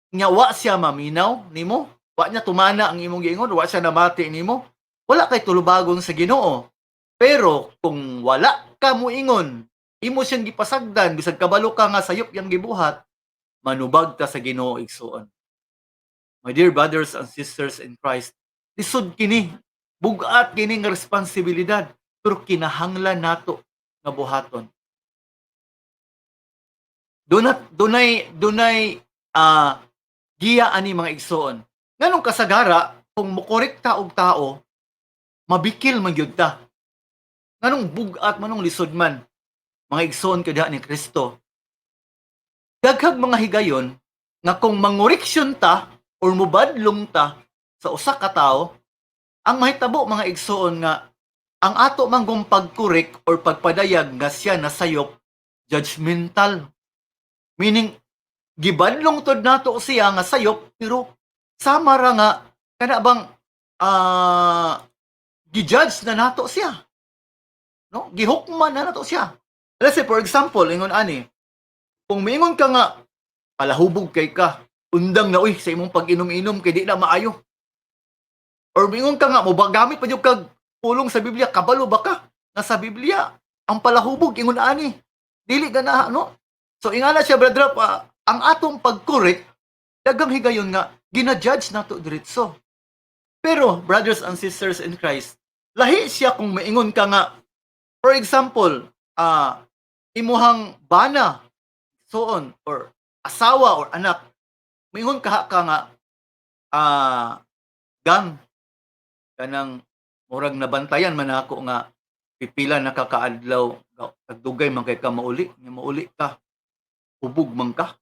nga wa siya maminaw nimo, wa niya tumana ang imong giingon, wa siya namati nimo, wala kay tulubagon sa Ginoo. Pero kung wala ka moingon, imo siyang gipasagdan bisag kabalo ka nga sayop yang gibuhat, manubag ta sa Ginoo, igsuon. My dear brothers and sisters in Christ, lisod kini, bugat kini nga responsibilidad, pero kinahanglan nato nga buhaton. Dunay giya ani, mga igsoon. Nganong kasagara kung mokorekta og tao, mabikil man gyud ta? Nganong bug-at manong lisod man? Mga igsoon kadiha ni Kristo, daghag mga higayon nga kung mangoreksyon ta or mubadlong ta sa usa ka tawo, ang mahitabo, mga igsoon, nga ang ato manggong pagkorek or pagpadayag nga siya nasayop, judgmental. Meaning, gibadlong tud nato siya nga sayop pero sama ra nga kana bang gi-judge na nato siya. No? Gihukman na nato siya. Let's say, for example, ingon ani, kung miingon ka nga palahubog kay ka, undang na uy sa imong pag-inom-inom kay di na maayo. Or miingon ka nga mo gamit pa jud kag pulong sa Biblia, kabalo ba ka nga sa Biblia ang palahubog ingon ani? Dili gana, no? So ingana siya, brother, pa, ang atong pag-correct, daghang higayon nga gina-judge nato diretso. Pero brothers and sisters in Christ, lahi siya kung maingon ka nga, for example, imuhang bana, so on, or asawa or anak, maingon ka ka nga Gang, kanang murag nabantayan man ako nga pipila na ka kaadlaw, tagdugay man kay ka mauli, nga mauli ka, hubog man ka.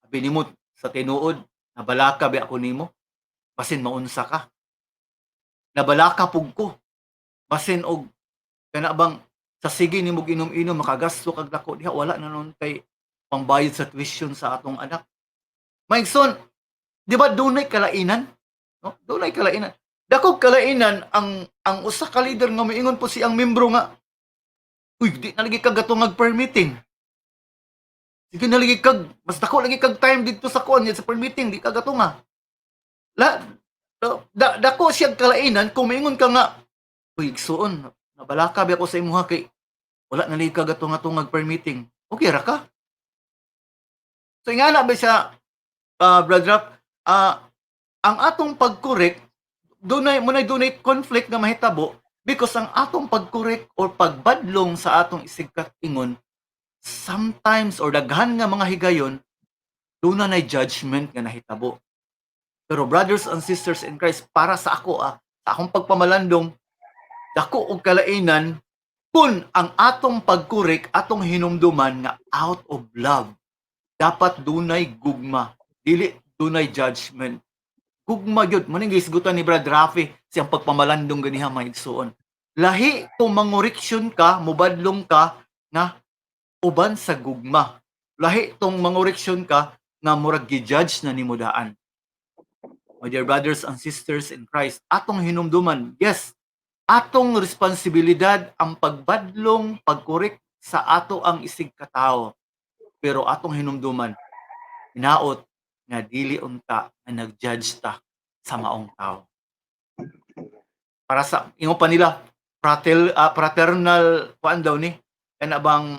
Abi nimo sa tinuod, nabalaka ba ako nimo? Basin maunsa ka. Nabalaka pug ko. Basin og kana bang sa sige nimo inom-inom, makagasto kag dako diha, wala na nun kay pangbayad sa tuition sa atong anak. Maigsoon, di ba dunay kalainan? No? Dunay kalainan. Dakog kalainan ang usa ka leader nga moingon po siyang membro nga, "Uy, di na lagi kag gatungag prayer meeting. Sige na lagi kag mas dako lagi kag time dito sa kuan sa prayer meeting, di ka gatunga." La da, dako siya kalainan kung moingon ka nga, "Uy, igsuon, nabalaka ba ako sa imuha kay wala na lagi ka gatunga-tungag prayer meeting." Okay ra ka. So ingana ba siya, Brother Rap, ang atong pag-correct, dunay munay dunay conflict nga mahitabo because ang atong pag-correct or pagbadlong sa atong isigkat-ingon sometimes or daghan nga mga higayon, duna nay judgment nga nahitabo. Pero brothers and sisters in Christ, para sa ako, sa akong pagpamalandong, dako og kalainan kung ang atong pag-correct, atong hinumduman nga out of love. Dapat dunay gugma, dili dunay judgment. Gugma gyud mo ning gisgutan ni Brad Rafi siyang pagpamalandong ganiha, mga igsuon. Lahi kung mangoreksyon ka, mubadlong ka nga uban sa gugma. Lahi tong mangoreksyon ka nga murag gi-judge na nimo daan. My dear brothers and sisters in Christ, atong hinumduman, yes, atong responsibilidad ang pagbadlong, pag-correct sa ato ang isig katawo. Pero atong hinumduman, hinaot nga dili unta nga nag-judge ta sa maong tao. Para sa ingon pa nila, fraternal kuan daw ni, kana bang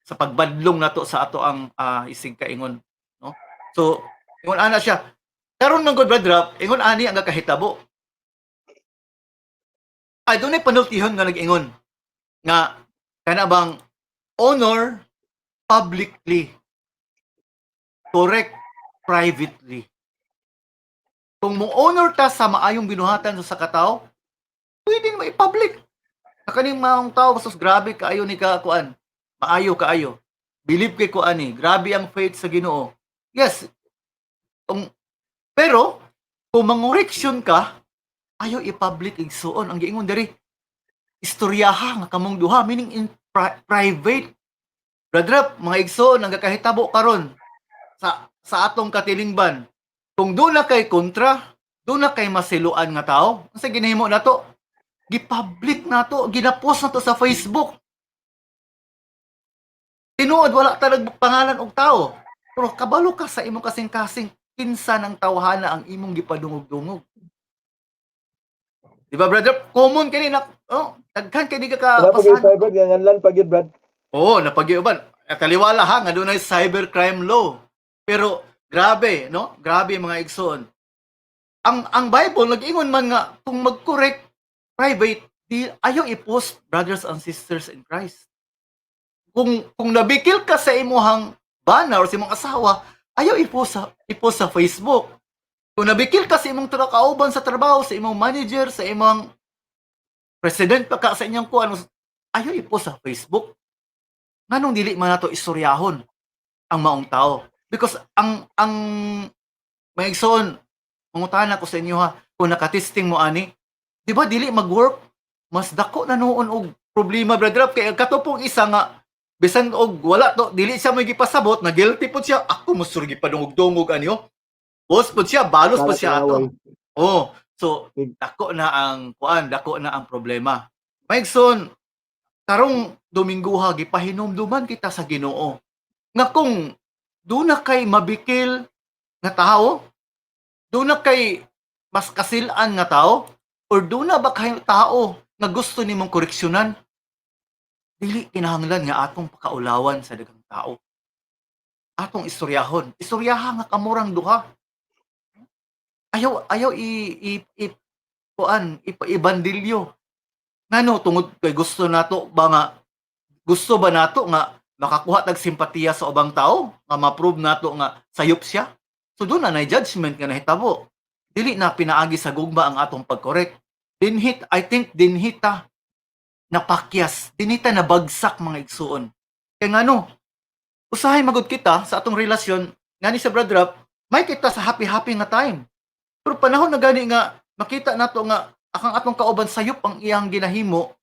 sa pagbadlong nato sa ato ang isig kaingon, no? So ingon ana siya. Karon man gud, Brad Rap, ingon ani ang kahitabo. Ay dunay panultihon nga nag-ingon nga kana bang honor publicly, correct privately. Kung mo honor ta sa maayong binuhatan sa katao, pwede mo i-public. Na kaning maong tao, sus, grabe kaayo ni ka kuan. Maayo kaayo. Believe kay ko ani, grabe ang faith sa Ginoo. Yes. Pero kung mangoreksyon ka, ayaw i-public, igsuon. Ang giingon diri, istoryaha nga kamong duha, meaning in private. Brad Rap, mga igsuon, ang gakahitabo karon sa atong katilingban. Kung duna kay kontra, duna kay masiluan nga tao, unsa ginahimo nato? Gi-public nato, gina-post nato sa Facebook. Tinuod wala ta nagpangalan og tao. Pero kabalo ka sa imong kasing-kasing kinsa ng tawhana ang imong gipadungog-dungog. Di ba, brother? Common kini na, oh, daghan kay di ka Wala pa gyud kapasahan. Cyber nga nganlan pa gyud, Brad. Oo, napagyuban. Kaliwala ha, nga dunay cybercrime law. Pero grabe, no? Grabe, mga igsoon. Ang Bible nag-ingon man nga kung mag-correct private, di ayaw i-post, brothers and sisters in Christ. Kung nabikil ka sa imuhang bana or sa imong asawa, ayaw i-post sa Facebook. Kung nabikil ka sa imong kauban sa trabaho, sa imong manager, sa imong president pa ka sa inyong kuan, ayaw i-post sa Facebook. Nganong dili man nato istoryahon ang maong tao? Because ang mga igsoon, mangutana ko sa inyo ha, kung nakatesting mo ani, di ba dili mag-work? Mas dako na noon og problema, Brother Rap, kay kato pong isa nga bisan og wala to, dili siya may gipasabot na guilty po siya, ako mo sur gipadungog-dungog anyo. Post po siya, balos po siya ato. Oh, so dako na ang kuan, dako na ang problema. Mga igsoon, karong Dominguha gipahinumduman kita sa Ginoo nga kung duna kay mabikil nga tao, duna kay mas kasilan nga tao, or duna ba kay tao nga gusto nimong koreksyonan, dili kinahanglan nga atong pakaulawan sa daghang tao. Atong istoryahon. Istoryaha nga kamurang duha. Ayaw ayaw i kuan, ibandilyo. Ngano, tungod kay gusto nato ba nga gusto ba nato nga makakuha tag simpatiya sa ubang tao, nga ma-prove nato nga sayop siya? So duna na judgment nga nahitabo. Dili na pinaagi sa gugma ang atong pag-correct. Dinhi, I think dinhi ta napakyas, dinhi ta nabagsak, mga igsuon. Kay ngano, usahay magud kita sa atong relasyon ngani sa Brad Rap, may kita sa happy-happy nga time. Pero panahon na gani nga makita nato nga akang atong kauban sayop ang iyang ginahimo,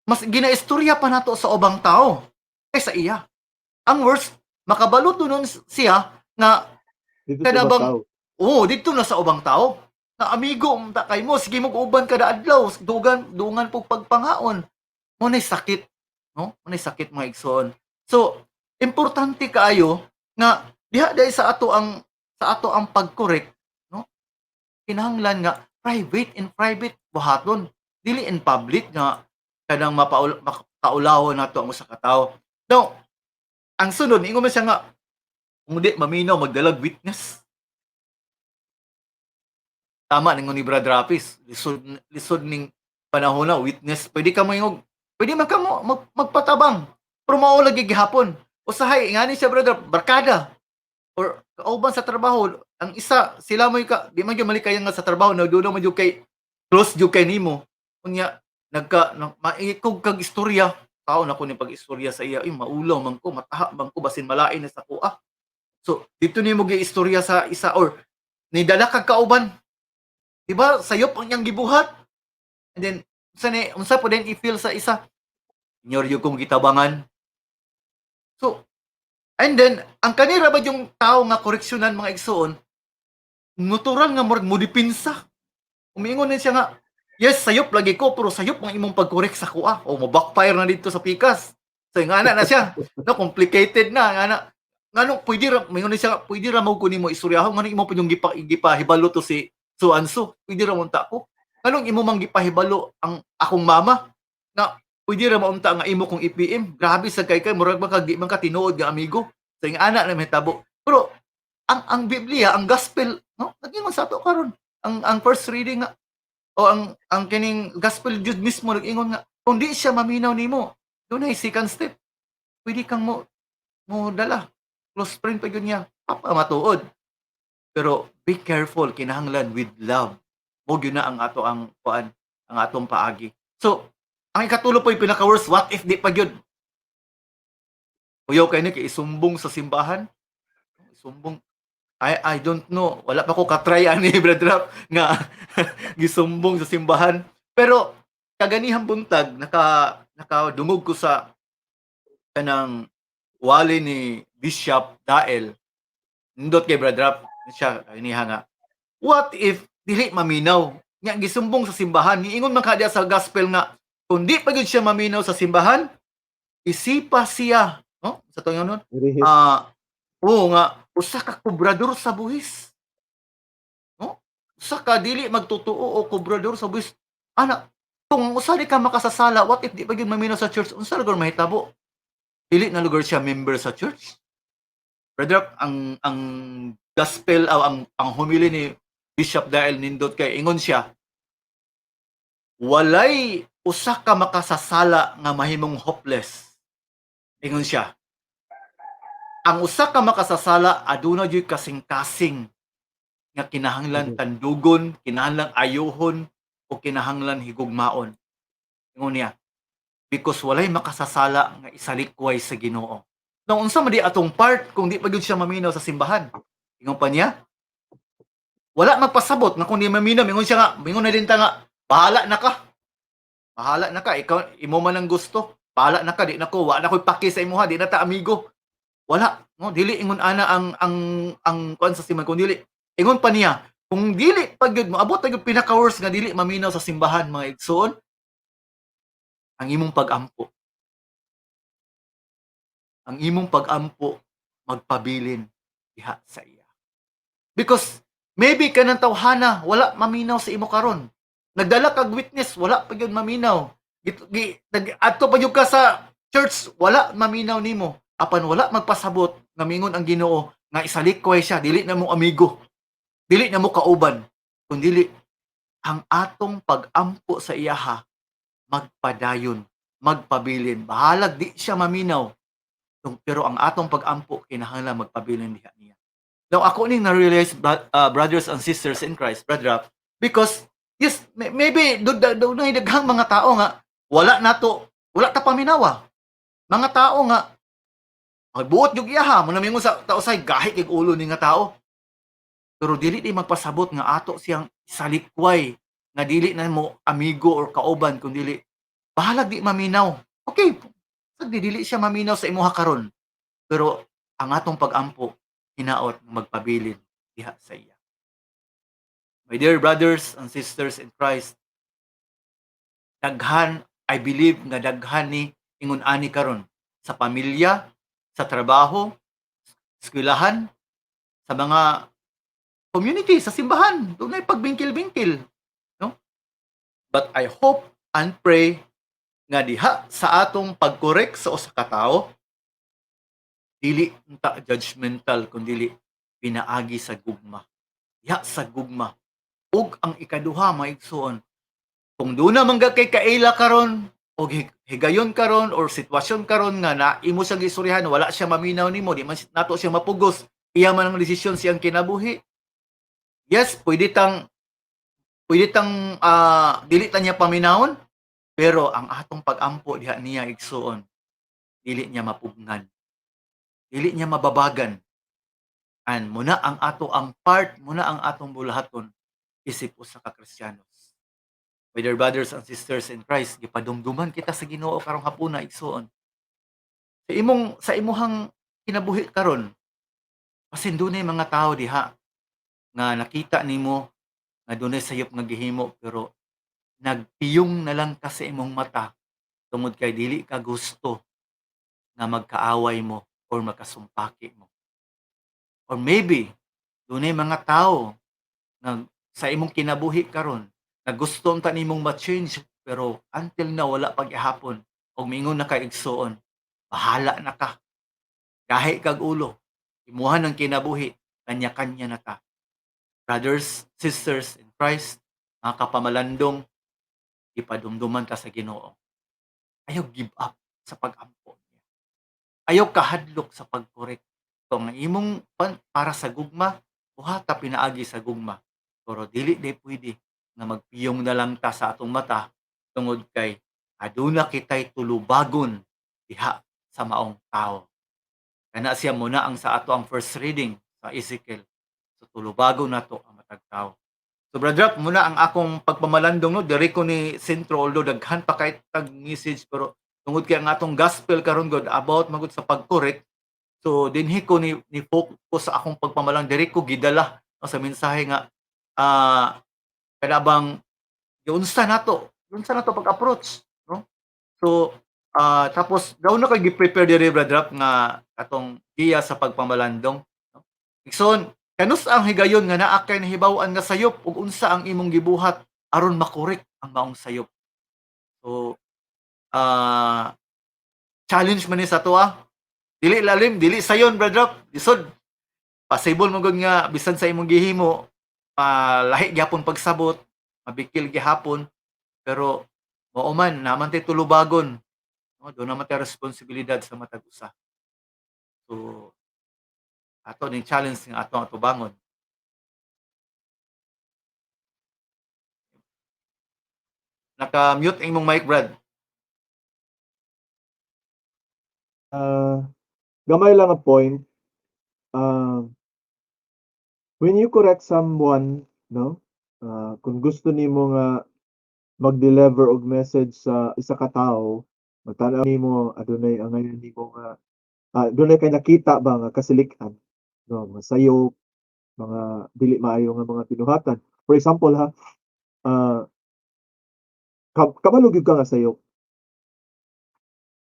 mas ginaistorya pa nato sa ubang tao kaysa iya. Ang worst, makabalo to nun siya nga Dito Kada sa bang- tao. Oo, dito na sa ubang tao. Na amigo ta kay mo, sige mo uban kada adlaw, dugan dungan pug pagpangaon. Mo nay sakit, no? Mo nay sakit, mga igsoon. So, importante kaayo nga diha dai sa ato ang pag-correct, no? Kinahanglan nga private, in private buhaton, dili in public nga kanang mapaul makaulawon nato ang usa ka tawo. Now, ang sunod ingon man siya nga kung di maminaw, magdalag witness. Tama ningon ni Brad Rapis, lisod lisod ning panahon na witness. Pwede ka moingog, pwede man ka mo magpatabang. Pero mao lagi gihapon. Usahay ngani siya, brother, barkada or kauban sa trabaho, ang isa sila mo ka di man gyud malikayan nga sa trabaho na doon man gyud kay close gyud kay nimo. Unya nagka maikog kag istorya, tao na ko ni pag-istorya sa iya, ay maulaw man ko, mataha man ko, basin malain na sa kuha. So dito nimo gi istorya sa isa or nidala kag kauban. Di ba sayop ang iyang gibuhat? And then unsa ni unsa po din i-feel sa isa? Inyor yung kong gitabangan. So and then ang kanira ba yung tao nga koreksyonan, mga igsuon, natural nga murag modipinsa. Umiingon din siya nga, "Yes, sayop lagi ko, pero sayop ang imong pag-correct sa kuha." O mo backfire na dito sa pikas. So nga na siya. No, complicated na nga na. Ngano pwede ra mingon siya nga, "Pwede ra mo ko nimo istoryahon, ngano imo pa yung gipahibalo to si so and so? Pwede ra unta ko. Nganong imo mang gipahibalo ang akong mama nga pwede ra maunta nga imo kong i-PM? Grabe sa kay kay murag man kag di man ka tinuod nga amigo." So yung ana na mahitabo. Pero ang Biblia, ang gospel, no, nag-ingon sa ato karon. Ang first reading nga o ang kining gospel jud mismo nag-ingon nga kung di siya maminaw nimo, dunay second step. Pwede kang mo dala. Close friend pa gyud niya. Papa matuod. Pero be careful, kinahanglan with love. Mo gyud na ang ato ang kuan, ang atong paagi. So, ang ikatulo po yung pinaka worst, what if di pa gyud? Uyaw kay ni kay isumbong sa simbahan. Isumbong. I don't know. Wala pa ko ka-try ani, Brad Rap, nga gisumbong sa simbahan. Pero kaganihang buntag nakadungog ko sa kanang wali ni Bishop Dael. Nindot kay Brad Rap siya kaniha nga. What if dili maminaw? Nga gisumbong sa simbahan, niingon man kadya sa gospel nga kung di pa gyud siya maminaw sa simbahan, isipa siya, no? Sa tuyo nun? Rihis. Ah, oo nga, usa ka kobrador sa buhis. No? Usa ka dili magtotoo o kobrador sa buhis. Ana, kung usa di ka makasasala, what if di pa gyud maminaw sa church, unsa lugar mahitabo? Dili na lugar siya member sa church. Brother, ang gospel o ang homily ni Bishop Dael nindot kay ingon siya, walay usa ka makasasala nga mahimong hopeless. Ingon siya, ang usa ka makasasala aduna gyud kasing-kasing nga kinahanglan tandugon, kinahanglan ayuhon o kinahanglan higugmaon. Ingon niya, because walay makasasala nga isalikway sa Ginoo. Now, unsa man di atong part kung di pa gyud siya maminaw sa simbahan? Ingon pa niya, wala magpasabot nga kung di maminaw, ingon siya nga, ingon na din ta nga, "Bahala na ka. Bahala na ka, ikaw imo man ang gusto. Bahala na ka, di na ko, wa na ko'y paki sa imuha, di na ta amigo." Wala, no, dili ingon ana ang kuan sa simbahan, kung dili. Ingon pa niya, kung dili pa gyud moabot na gyud pinaka worst nga dili maminaw sa simbahan, mga igsoon, ang imong pag-ampo. Ang imong pag-ampo magpabilin diha sa iya. Because maybe kanang tawhana wala maminaw sa imo karon. Nagdala kag witness, wala pa gyud maminaw. Nag adto pa gyud ka sa church, wala maminaw nimo. Apan wala magpasabot nga mingon ang Ginoo nga isalikway siya, dili na mo amigo. Dili na mo kauban, kun dili ang atong pag-ampo sa iyaha magpadayon, magpabilin. Bahalag di siya maminaw. Pero ang atong pag-ampo kinahanglan magpabilin diha niya. Now, ako ning na-realize, brothers and sisters in Christ, Brother Rap, because, yes, maybe, dunay daghang mga tao nga, wala nato, wala ta paminawa. Mga tao nga, ay, buot yung iyaha, mo namingon sa tao say, gahi kay ulo ni nga tao. Pero dili di magpasabot nga ato siyang salikway, nga dili na mo amigo or kauban, kung dili, bahalag di maminaw. Okay, di dili siya maminaw sa imuha karon. Pero ang atong pag-ampo, hinaot nga magpabilin diha sa iya. My dear brothers and sisters in Christ, daghan, I believe nga daghan ni ingon ani karon sa pamilya, sa trabaho, eskwelahan, sa mga community, sa simbahan, dunay pagbingkil-bingkil, no? But I hope and pray nga diha sa atong pag-correct sa usa ka tawo, dili unta judgmental kun dili pinaagi sa gugma. Diha sa gugma. Ug ang ikaduha, mga igsoon, kung duna man kay kaila karon og higayon karon or sitwasyon karon nga na imo siyang gistoryahan, wala siya maminaw nimo, di man nato siya mapugos, iya man ang desisyon siyang kinabuhi. Yes, pwede tang dili ta niya paminawon, pero ang atong pag-ampo diha niya, igsuon, dili niya mapugnan. Dili niya mababagan. And muna ang ato ang part, muna ang atong bulahaton isip usa ka Kristiyanos. My dear brothers and sisters in Christ, gipadumduman kita sa Ginoo karong hapuna, igsuon. Sa imuhang kinabuhi karon, basin dunay mga tawo diha nga nakita nimo nga dunay sayop nga gihimo pero nagpiyong na lang ka sa imong mata tungod kay dili ka gusto nga magkaaway mo or makasumpaki mo. Or maybe dunay mga tawo nga sa imong kinabuhi karon nga gusto unta nimong ma-change pero until now wala pa gihapon og miingon na ka, igsuon, bahala na ka. Gahi kag ulo. Imuha ng kinabuhi, kanya-kanya na ta. Brothers, sisters in Christ, mga kapamalandong, ipadumduman ta sa Ginoo. Ayaw give up sa pag-ampo niya. Ayaw kahadlok sa pag-correct. Kung ang imong para sa gugma, buhata pinaagi sa gugma. Pero dili day pwede nga magpiyong na lang ta sa atong mata tungod kay aduna kitay tulubagon diha sa maong tao. Kana siya muna ang sa ato ang first reading sa Ezekiel. So tulubagon nato ang matag tao. So Brother Rap, muna ang akong pagpamalandong, no, diri ko ni sentro, although daghan pa kay tag message, pero tungod kay ang atong gospel karon god about magud sa pag-correct. So dinhi ko ni focus sa akong pagpamalang, diri ko gidala, no, sa mensahe nga kada bang giunsa nato pag-approach, no? So tapos daw na kay gi-prepare diri, Brother Rap, nga atong giya sa pagpamalandong, no? Igsoon, kanus ang higayon nga naa kay nahibaw-an nga sayop ug unsa ang imong gibuhat aron ma-correct ang maong sayop? So challenge man ni sa ato ah. Dili lalim, dili sayon, Brother Rap. Lisod. Possible mo gud nga bisan sa imong gihimo, lahi gyapon pagsabot, mabikil gihapon, pero mao man naman tay tulubagon. No, doon naman tay responsibilidad sa matag usa. So ato ning challenge nga ato ang atubangon. Naka-mute ang imong mic, Brad. Gamay lang a point. When you correct someone, no? Kung gusto nimo nga mag-deliver og message sa isa ka tawo, magtan-aw nimo adunay angayan nimo nga dunay kay nakita ba nga kasilikan, no, mga sayop, mga dili maayo nga mga binuhatan. For example ha, kabalo gyud ka nga sayop.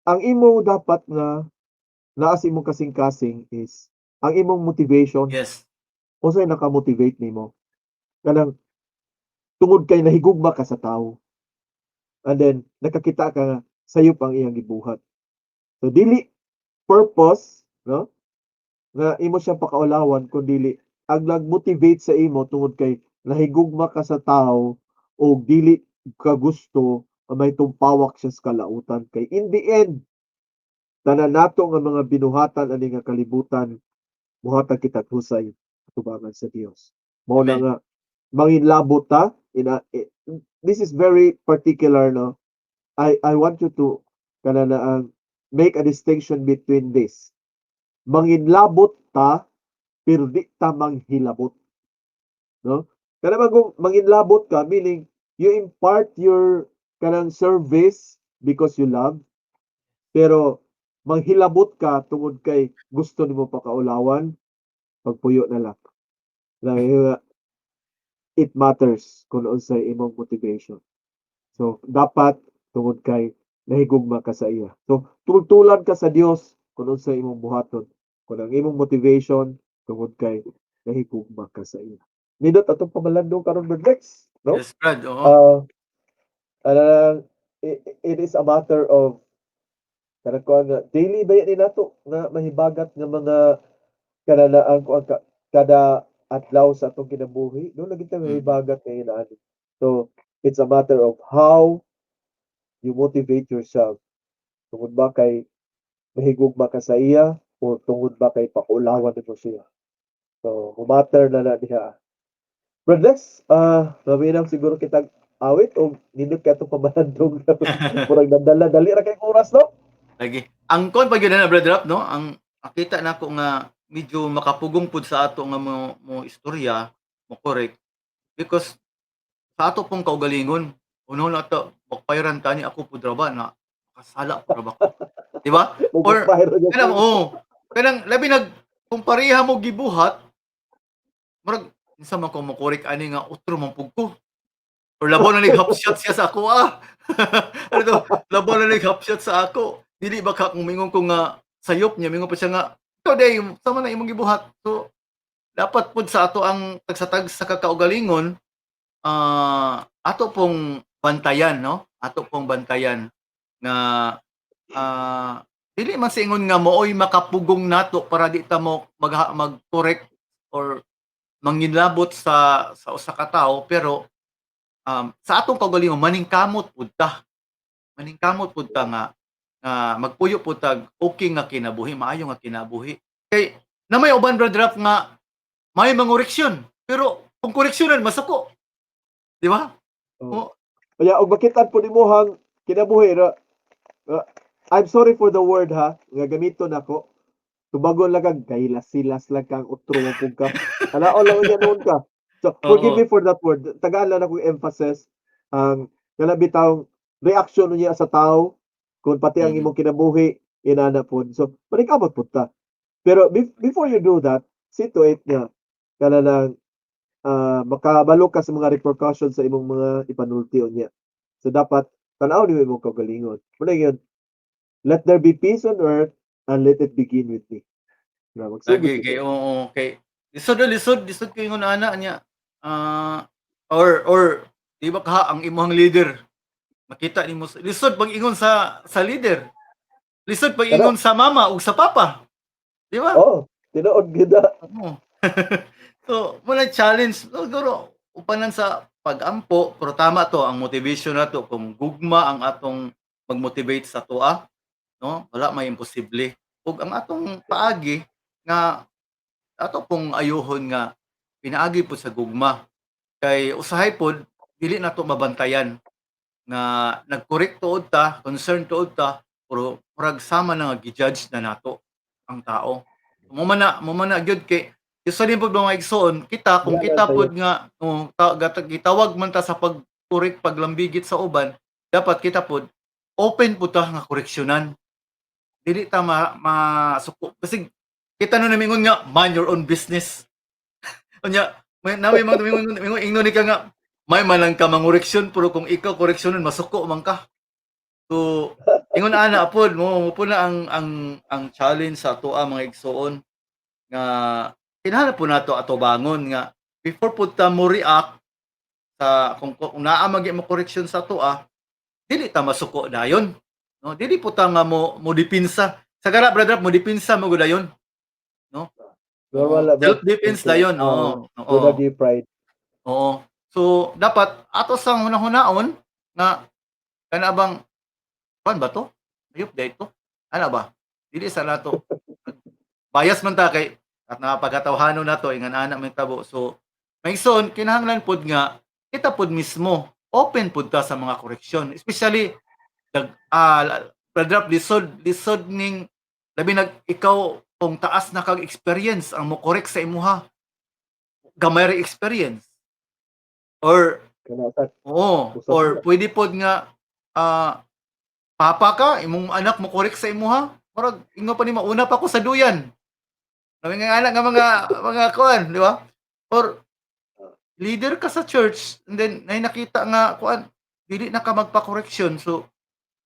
Ang imo dapat nga naa sa imong kasing-kasing is ang imong motivation. Unsay naka-motivate nimo? Kanang tungod kay nahigugma ka sa tawo. And then nakakita ka nga sayop ang iyang gibuhat. So dili purpose, no, nga imo siyang pakaulawan kun dili ang nag-motivate sa imo tungod kay nahigugma ka sa tawo o dili ka gusto nga may tumpawak siya sa kalautan, kay in the end tanan nato nga mga binuhatan ani nga kalibutan, muhatag kitag husay. Tubangan sa Dios. Mao na Amen. Nga manginlabot ta this is very particular, no? I want you to kana na ang make a distinction between this. Manginlabot ta pero di ta manghilabot. No? Kana bang kung manginlabot ka, meaning you impart your kanang service because you love, pero manghilabot ka tungod kay gusto nimo pakaulawan, pagpuyo na lang. Lahi nga, it matters kung unsay imong motivation. So dapat tungod kay nahigugma ka sa iya. So tultulan ka sa Dios kung unsay imong buhaton. Kung ang imong motivation tungod kay nahigugma ka sa iya. Nindot atong pamalandong karon, Brad Lex, no? Yes, Brad, oo. Ano lang, it is a matter of kanang kuan nga daily ba ni nato nga mahibagat nga mga kananaan kuan ka, kada adlaw sa atong kinabuhi, no, lagi ta mahibagat kay inaan. So it's a matter of how you motivate yourself. Tungod ba kay mahigugma ka sa iya o tungod ba kay paulawan nimo siya? So matter na na diha. Brad Lex, maminang siguro kitag awit o nindot kay atong pamalandong. Murag nadala dali ra kay oras, no? Lagi. Ang kon pag yun na, Brad Rap, no? Ang nakita nako nga medyo makapugong pud sa ato nga mo istorya, mo correct, because sa ato pong kaugalingon, uno na to, bakpayran tani ako pud ra ba na kasala pud ra ba ko? Di ba? Or Mo kanang, oh, kanang labi nag kung pareha mo gibuhat, murag unsa man ko mo correct ani nga utro man pug ko. Or labaw na nig half shot siya sa ako ah. Ano to? Labaw na nig half shot sa ako. Dili ba ka kung mingon ko nga sayop niya, mingon pa siya nga ikaw day sama na imong gibuhat. So dapat pud sa ato ang tagsa-tagsa sa kakaugalingon, ato pong bantayan, no? Ato pong bantayan nga dili man sa ingon nga mooy makapugong nato para di ta mo mag-correct or manginlabot sa usa ka tawo, pero sa atong kaugalingon maningkamot pud ta. Maningkamot pud ta nga magpuyo pud tag okay nga kinabuhi, maayo nga kinabuhi. Kay na may uban, Brad Rap, nga may mangoreksyon pero kung koreksyonan masuko. Di ba? Oh. Oh. Kaya og makita po nimo hang kinabuhi ra, I'm sorry for the word ha, nga gamiton nako. Tubagon lang kag kailas-silas lang kang utro mo pug ka. Tanaon lang unya noon ka. So forgive Oo. Me for that word. Tagaan lang akong emphasis ang kana bitawng reaction niya sa tao kung pati ang imong kinabuhi inana pod. So paningkamot pud ta. Pero before you do that, see to it nga kana lang makabalo ka sa mga repercussions sa imong mga ipanulti unya. So dapat tan-aw nimo imong kaugalingon. Muna yun, let there be peace on earth and let it begin with me. Na magsugod Lagi gyud kay ko. Oo, kay lisod lisod lisod kay ingon ana niya. Or di ba ka ang imong leader makita nimo lisod pag-ingon sa leader. Lisod pag-ingon sa mama ug sa papa. Di ba? Oh, tinuod gyud na. Oo. So, mo na challenge siguro upanan sa pag-ampo, pero tama to ang motivation nato, kung gugma ang atong mag-motivate sa atoa, no? Wala may imposible. Ug ang atong paagi nga ato pong ayuhon nga pinaagi po sa gugma. Kay usahay pod dili nato mabantayan nga nag-correct tuod ta, concern tuod ta, pero murag sama na nga gi-judge na nato ang tao. Mo man na gyud kay usually pod, mga igsoon, kita kung Wala kita sayo. Pod nga oh, gitawag man ta sa pag-correct, paglambigit sa uban, dapat kita pod open pud ta nga koreksyonan. Dili ta masuko kasi kita no namingon nga "Mind your own business." Unya may na may mga mingon mingon ingnon ni ka nga may man lang ka mangoreksyon, pero kung ikaw koreksyonon masuko man ka. So ingon ana pod mo po na ang challenge sa atoa, mga igsoon, nga kinahanglan po nato atubangon nga before pud ta mo react sa kung naa man gyud mo correction sa atoa, dili ta masuko dayon, no? Dili po ta nga mo depensa sa gara, brother, mo depensa mo gud dayon, no? Normal lang, bro. Self defense dayon, oo. Oo. Wala di pride. Oo. So dapat ato sang hunahunahon nga kana bang kuan ba to? Ayop dai to. Ana ba? Dili sa nato. Bias man ta kay At napagkatawhanon nato ingan ana may tabo. So may son kinahanglan pod nga kita pod mismo open pod ta sa mga koreksyon, especially dag Brother Rap, lisod lisod ning labi nag ikaw kung taas na kag experience ang mo correct sa imuha, gamay ra experience or Kana sa oo, usap or na. Pwede pod nga papa ka, imong anak mo correct sa imuha, murag ingon pa nimo, "Una pa ko sa duyan." Nga nga nga mga kuan, di ba? Or leader ka sa church and then nay nakita nga kuan, dili na ka magpa-correction. So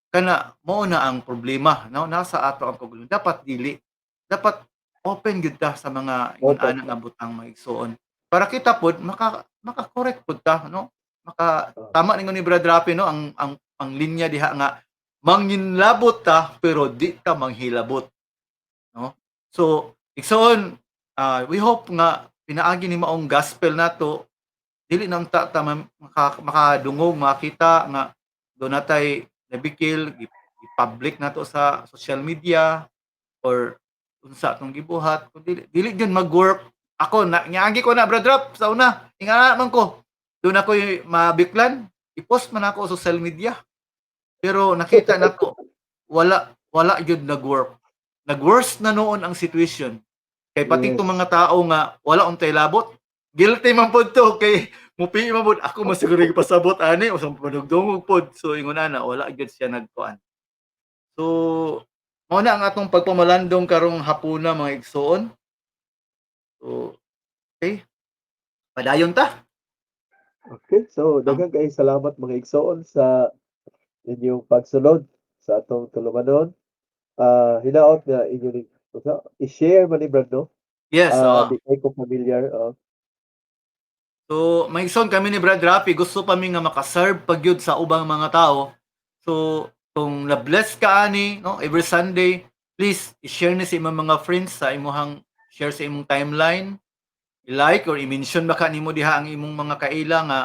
kana mao na ang problema, no? Nasa ato ang kaguluhan. Dapat dili. Dapat open gyud ta sa mga ingon Open. Ana nga butang, mga igsoon. Para kita pod maka-correct pod ta, no? Maka tama ningon ni Brad Rapi, no, ang linya diha nga manginlabot ta pero di ta manghilabot, no? So igsoon, we hope nga pinaagi ni maong gospel nato, dili na unta ta makadungog, makita nga do natay nabikil, i-public nato sa social media or unsa atong gibuhat. Kung dili dili gyud mag-work. Ako na niagi ko na, Brad Rap, sa una ingana man ko, doon ako mabiklan, i-post man ako sa social media, pero nakita nako wala wala gyud nag-work, nag-worse na noon ang situation kay pati itong mga tao nga wala untay labot, guilty man pod to kay mupi man pod ako, masiguro pasabot ani o sa panugdungog pod. So ingon ana, wala gyud siya nagkuan. So mao na ang atong pagpamalandong karong hapuna, mga igsoon. So okay, padayon ta. Okay, so daghan kay salamat, mga igsoon, sa inyong pagsulod sa atong tulumanon. Hinaot nga inyo ning i-share man ni Brad, no? Yes. Oo. Di kay ko familiar. So, may igsoon, kami ni Brad Rapi, gusto pa mi nga makaserve pagyud sa ubang mga tao. So, kung na-bless ka ani, no, every Sunday, please i-share ni sa imong mga friends sa imuhang share sa imong timeline. I-like or i-mention baka nimo diha ang imong mga kaila nga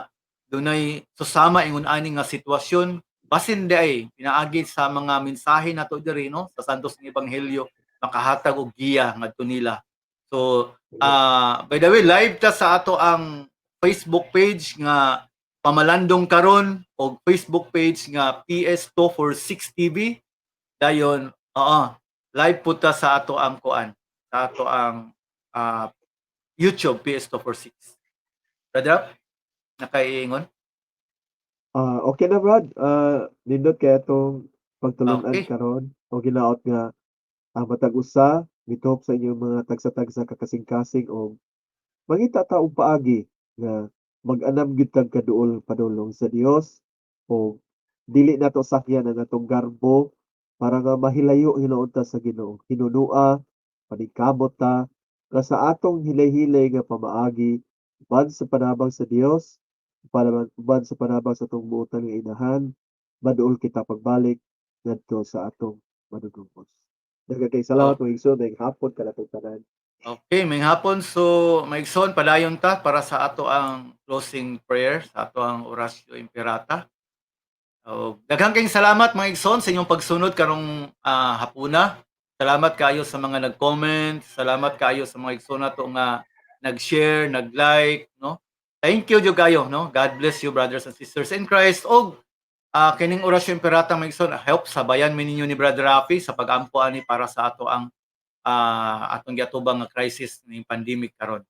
dunay susama ingon ani nga sitwasyon. Basin di ay pinaagi sa mga mensahe nato diri, no, sa Santos ng Ebanghelyo, makahatag og giya ngadto nila. So, by the way, live ta sa ato ang Facebook page nga Pamalandong Karon o Facebook page nga PS246 TV. Dayon, oo, live po ta sa ato ang kuan, sa ato ang YouTube PS246. Brother, nakaiingon? Okay na, Brad. Nindot kay atong pagtulunan karon o ginaot nga ang matag usa mituhop sa inyong mga tagsa-tagsa ka kasing-kasing o mangita ta og paagi nga mag-anam gyud tag kaduol padulong sa Dios o dili nato sakyan ang atong garbo para nga mahilayo hinuon ta sa Ginoo. Hinunua, paningkamot ta nga sa atong hilay-hilay nga pamaagi uban sa panabang sa Dios, para uban sa panabang sa atong buotan nga inahan, maduol kita pagbalik ngadto sa atong manunubos. Daghan kay salamat, mga igsoon, maayong hapon kanatong tanan. Okay, may hapon. So, mga igsoon, padayon ta para sa ato ang closing prayer, sa ato ang Oratio Imperata. So, daghang kayong salamat, mga igsoon, sa inyong pagsunod karong hapuna. Salamat kayo sa mga nag-comment, salamat kayo sa mga igsoon nato nga nag-share, nag-like, no? Thank you jud kayo, no? God bless you, brothers and sisters in Christ. Og kining Oratio Imperata, mga igsoon, help sabayan mi ninyo ni Brother Rafi sa pag-ampo ani para sa ato ang atong giatubang nga crisis ning pandemic karon.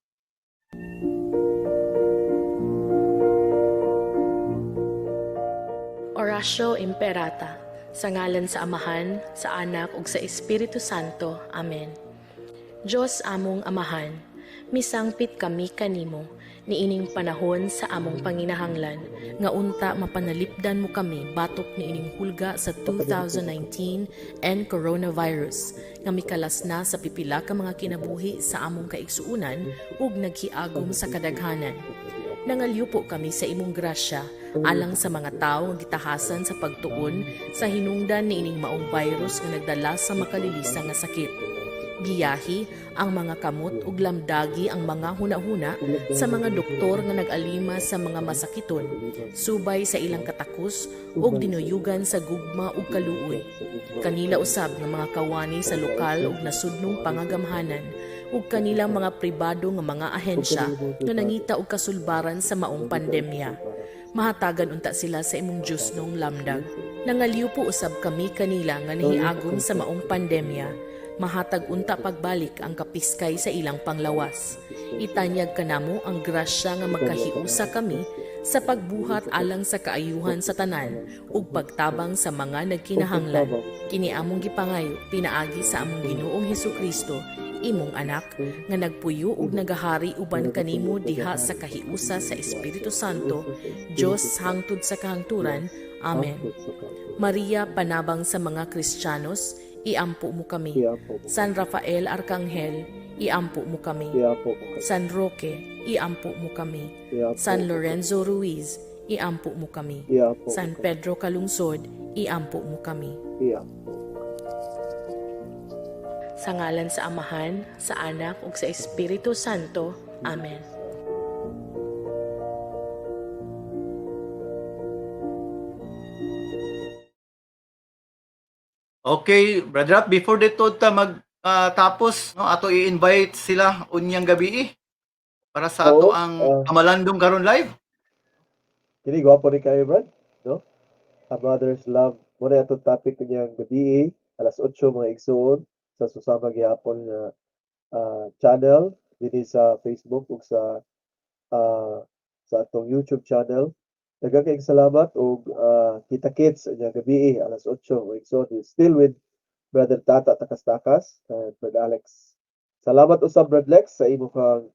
Oratio Imperata. Sa ngalan sa Amahan, sa Anak ug sa Espiritu Santo. Amen. Diyos among Amahan, misangpit kami kanimo niining panahon sa among panginahanglan nga unta mapanalipdan mo kami batok niining hulga sa 2019 and coronavirus nga mikalas na sa pipila ka mga kinabuhi sa among kaigsuunan ug naghiagom sa kadaghanan. Nangalyupo kami sa imong grasya alang sa mga tawo nga gitahasan sa pagtuon sa hinungdan niining maong virus nga nagdala sa makalilisa nga sakit. Giyahi ang mga kamot ug lamdagi ang mga hunahuna sa mga doktor nga nag-alima sa mga masakiton subay sa ilang katakos ug dinuyugan sa gugma ug kaluoy. Kanila usab nga mga kawani sa lokal ug nasudnong pangagamhanan. ug kanilang mga pribado nga mga ahensya nga nangita og kasulbaran sa maong pandemya. Mahatagan unta sila sa imong Diyosnong lamdag. Nangaliw po usab kami kanila nga nahiagom sa maong pandemya. Mahatag unta pagbalik ang kapiskay sa ilang panglawas. Itanyag kanamo ang grasya nga magkahiusa kami sa pagbuhat alang sa kaayuhan sa tanan ug pagtabang sa mga nagkinahanglan. Kini among gipangayo pinaagi sa among Ginoong Hesukristo, imong anak, nga nagpuyo ug nagahari uban kanimo diha sa kahiusa sa Espiritu Santo, Dios hangtod sa kahangturan. Amen. Maria, panabang sa mga Kristiyanos, iampo mo kami. San Rafael Arkanghel, iampo mo kami. San Roque, iampo mo kami. San Lorenzo Ruiz, iampo mo kami. San Pedro Calungsod, iampo mo kami. Sa ngalan sa Amahan, sa Anak ug sa Espiritu Santo. Amen. Okay, Brother Rap, before dito ta mag tapos, no, ato i-invite sila unyang gabi para sa ato Oo, ang Kamalandong karon live. Kini gwapo ni kayo, Brad, no? A Brother's Love. Muna atong topic kanyang gabi, alas 8 mga igsoon sa Susama gihapon nga channel dinhi sa Facebook ug sa atong YouTube channel. Daghang kayong salamat ug kita-kits unyang gabi alas 8 mga igsoon. Still with Brother Tata Takastakas and Brother Alex. Salamat usab, Brad Lex, sa imong kang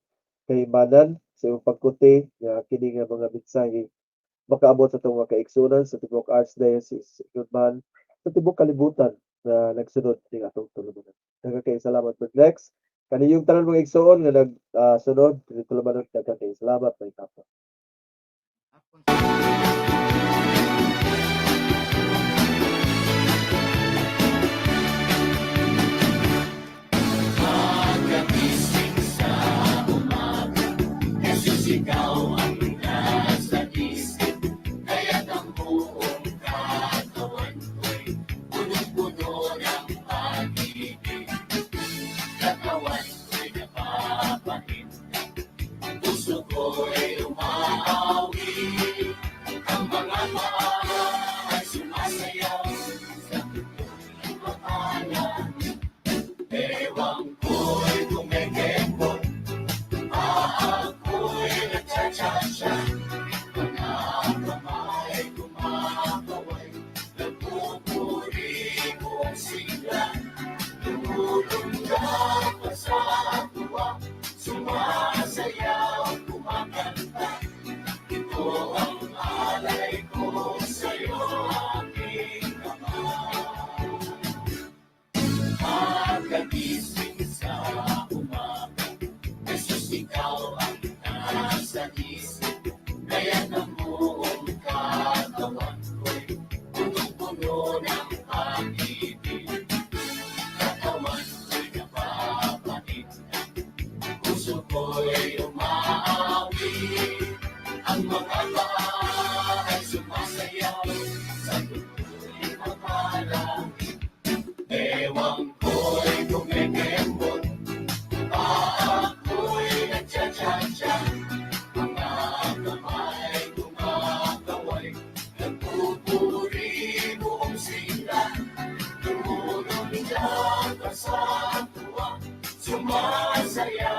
kahimanan, sa imong pagkuti nga kini nga mga mensahe makaabot sa atong mga kaigsunan sa tibuok Archdiocese ingon man sa tibuok kalibutan na nagsunod ning atong tulumanon. Daghang kayong salamat, Brad Lex. Kaniyong tanan mga igsoon nga nagsunod uh, tulumanon, daghang kayong salamat, may hapon. Pagkagising sa umaga, Jesus, ikaw ang nasa isip, kaya't ang buong katawan ko'y punong-puno ng pag-ibig. Katawan ko'y napapahinga, puso ko'y umaawit, ang mga paa ay sumasayaw sa totoong mapala. Bewang ko'y kumekembot, paa ko'y nagcha-cha-cha, mga kamay kumakaway, nagpupuri buong sigla, tumulunggap pa sa tuwa, sumasayaw, kumakanta. Ito ang alay ko sa'yo, aking Ama. Pagkagising sa umaga, Jesus, ikaw ang nasa isip, kaya't ang buong katawan ko'y punong-puno ng pag-ibig. Katawan ko'y napapahinga, puso ko'y umaawit, ang mga paa ay sumasayaw sa tuloy mapala. Bewang ko'y kumekembot, paa ko'y nagcha-cha-cha, mga kamay kumakaway, nagpupuri buong sila, tumulong ka sa tuwa, sumasayaw.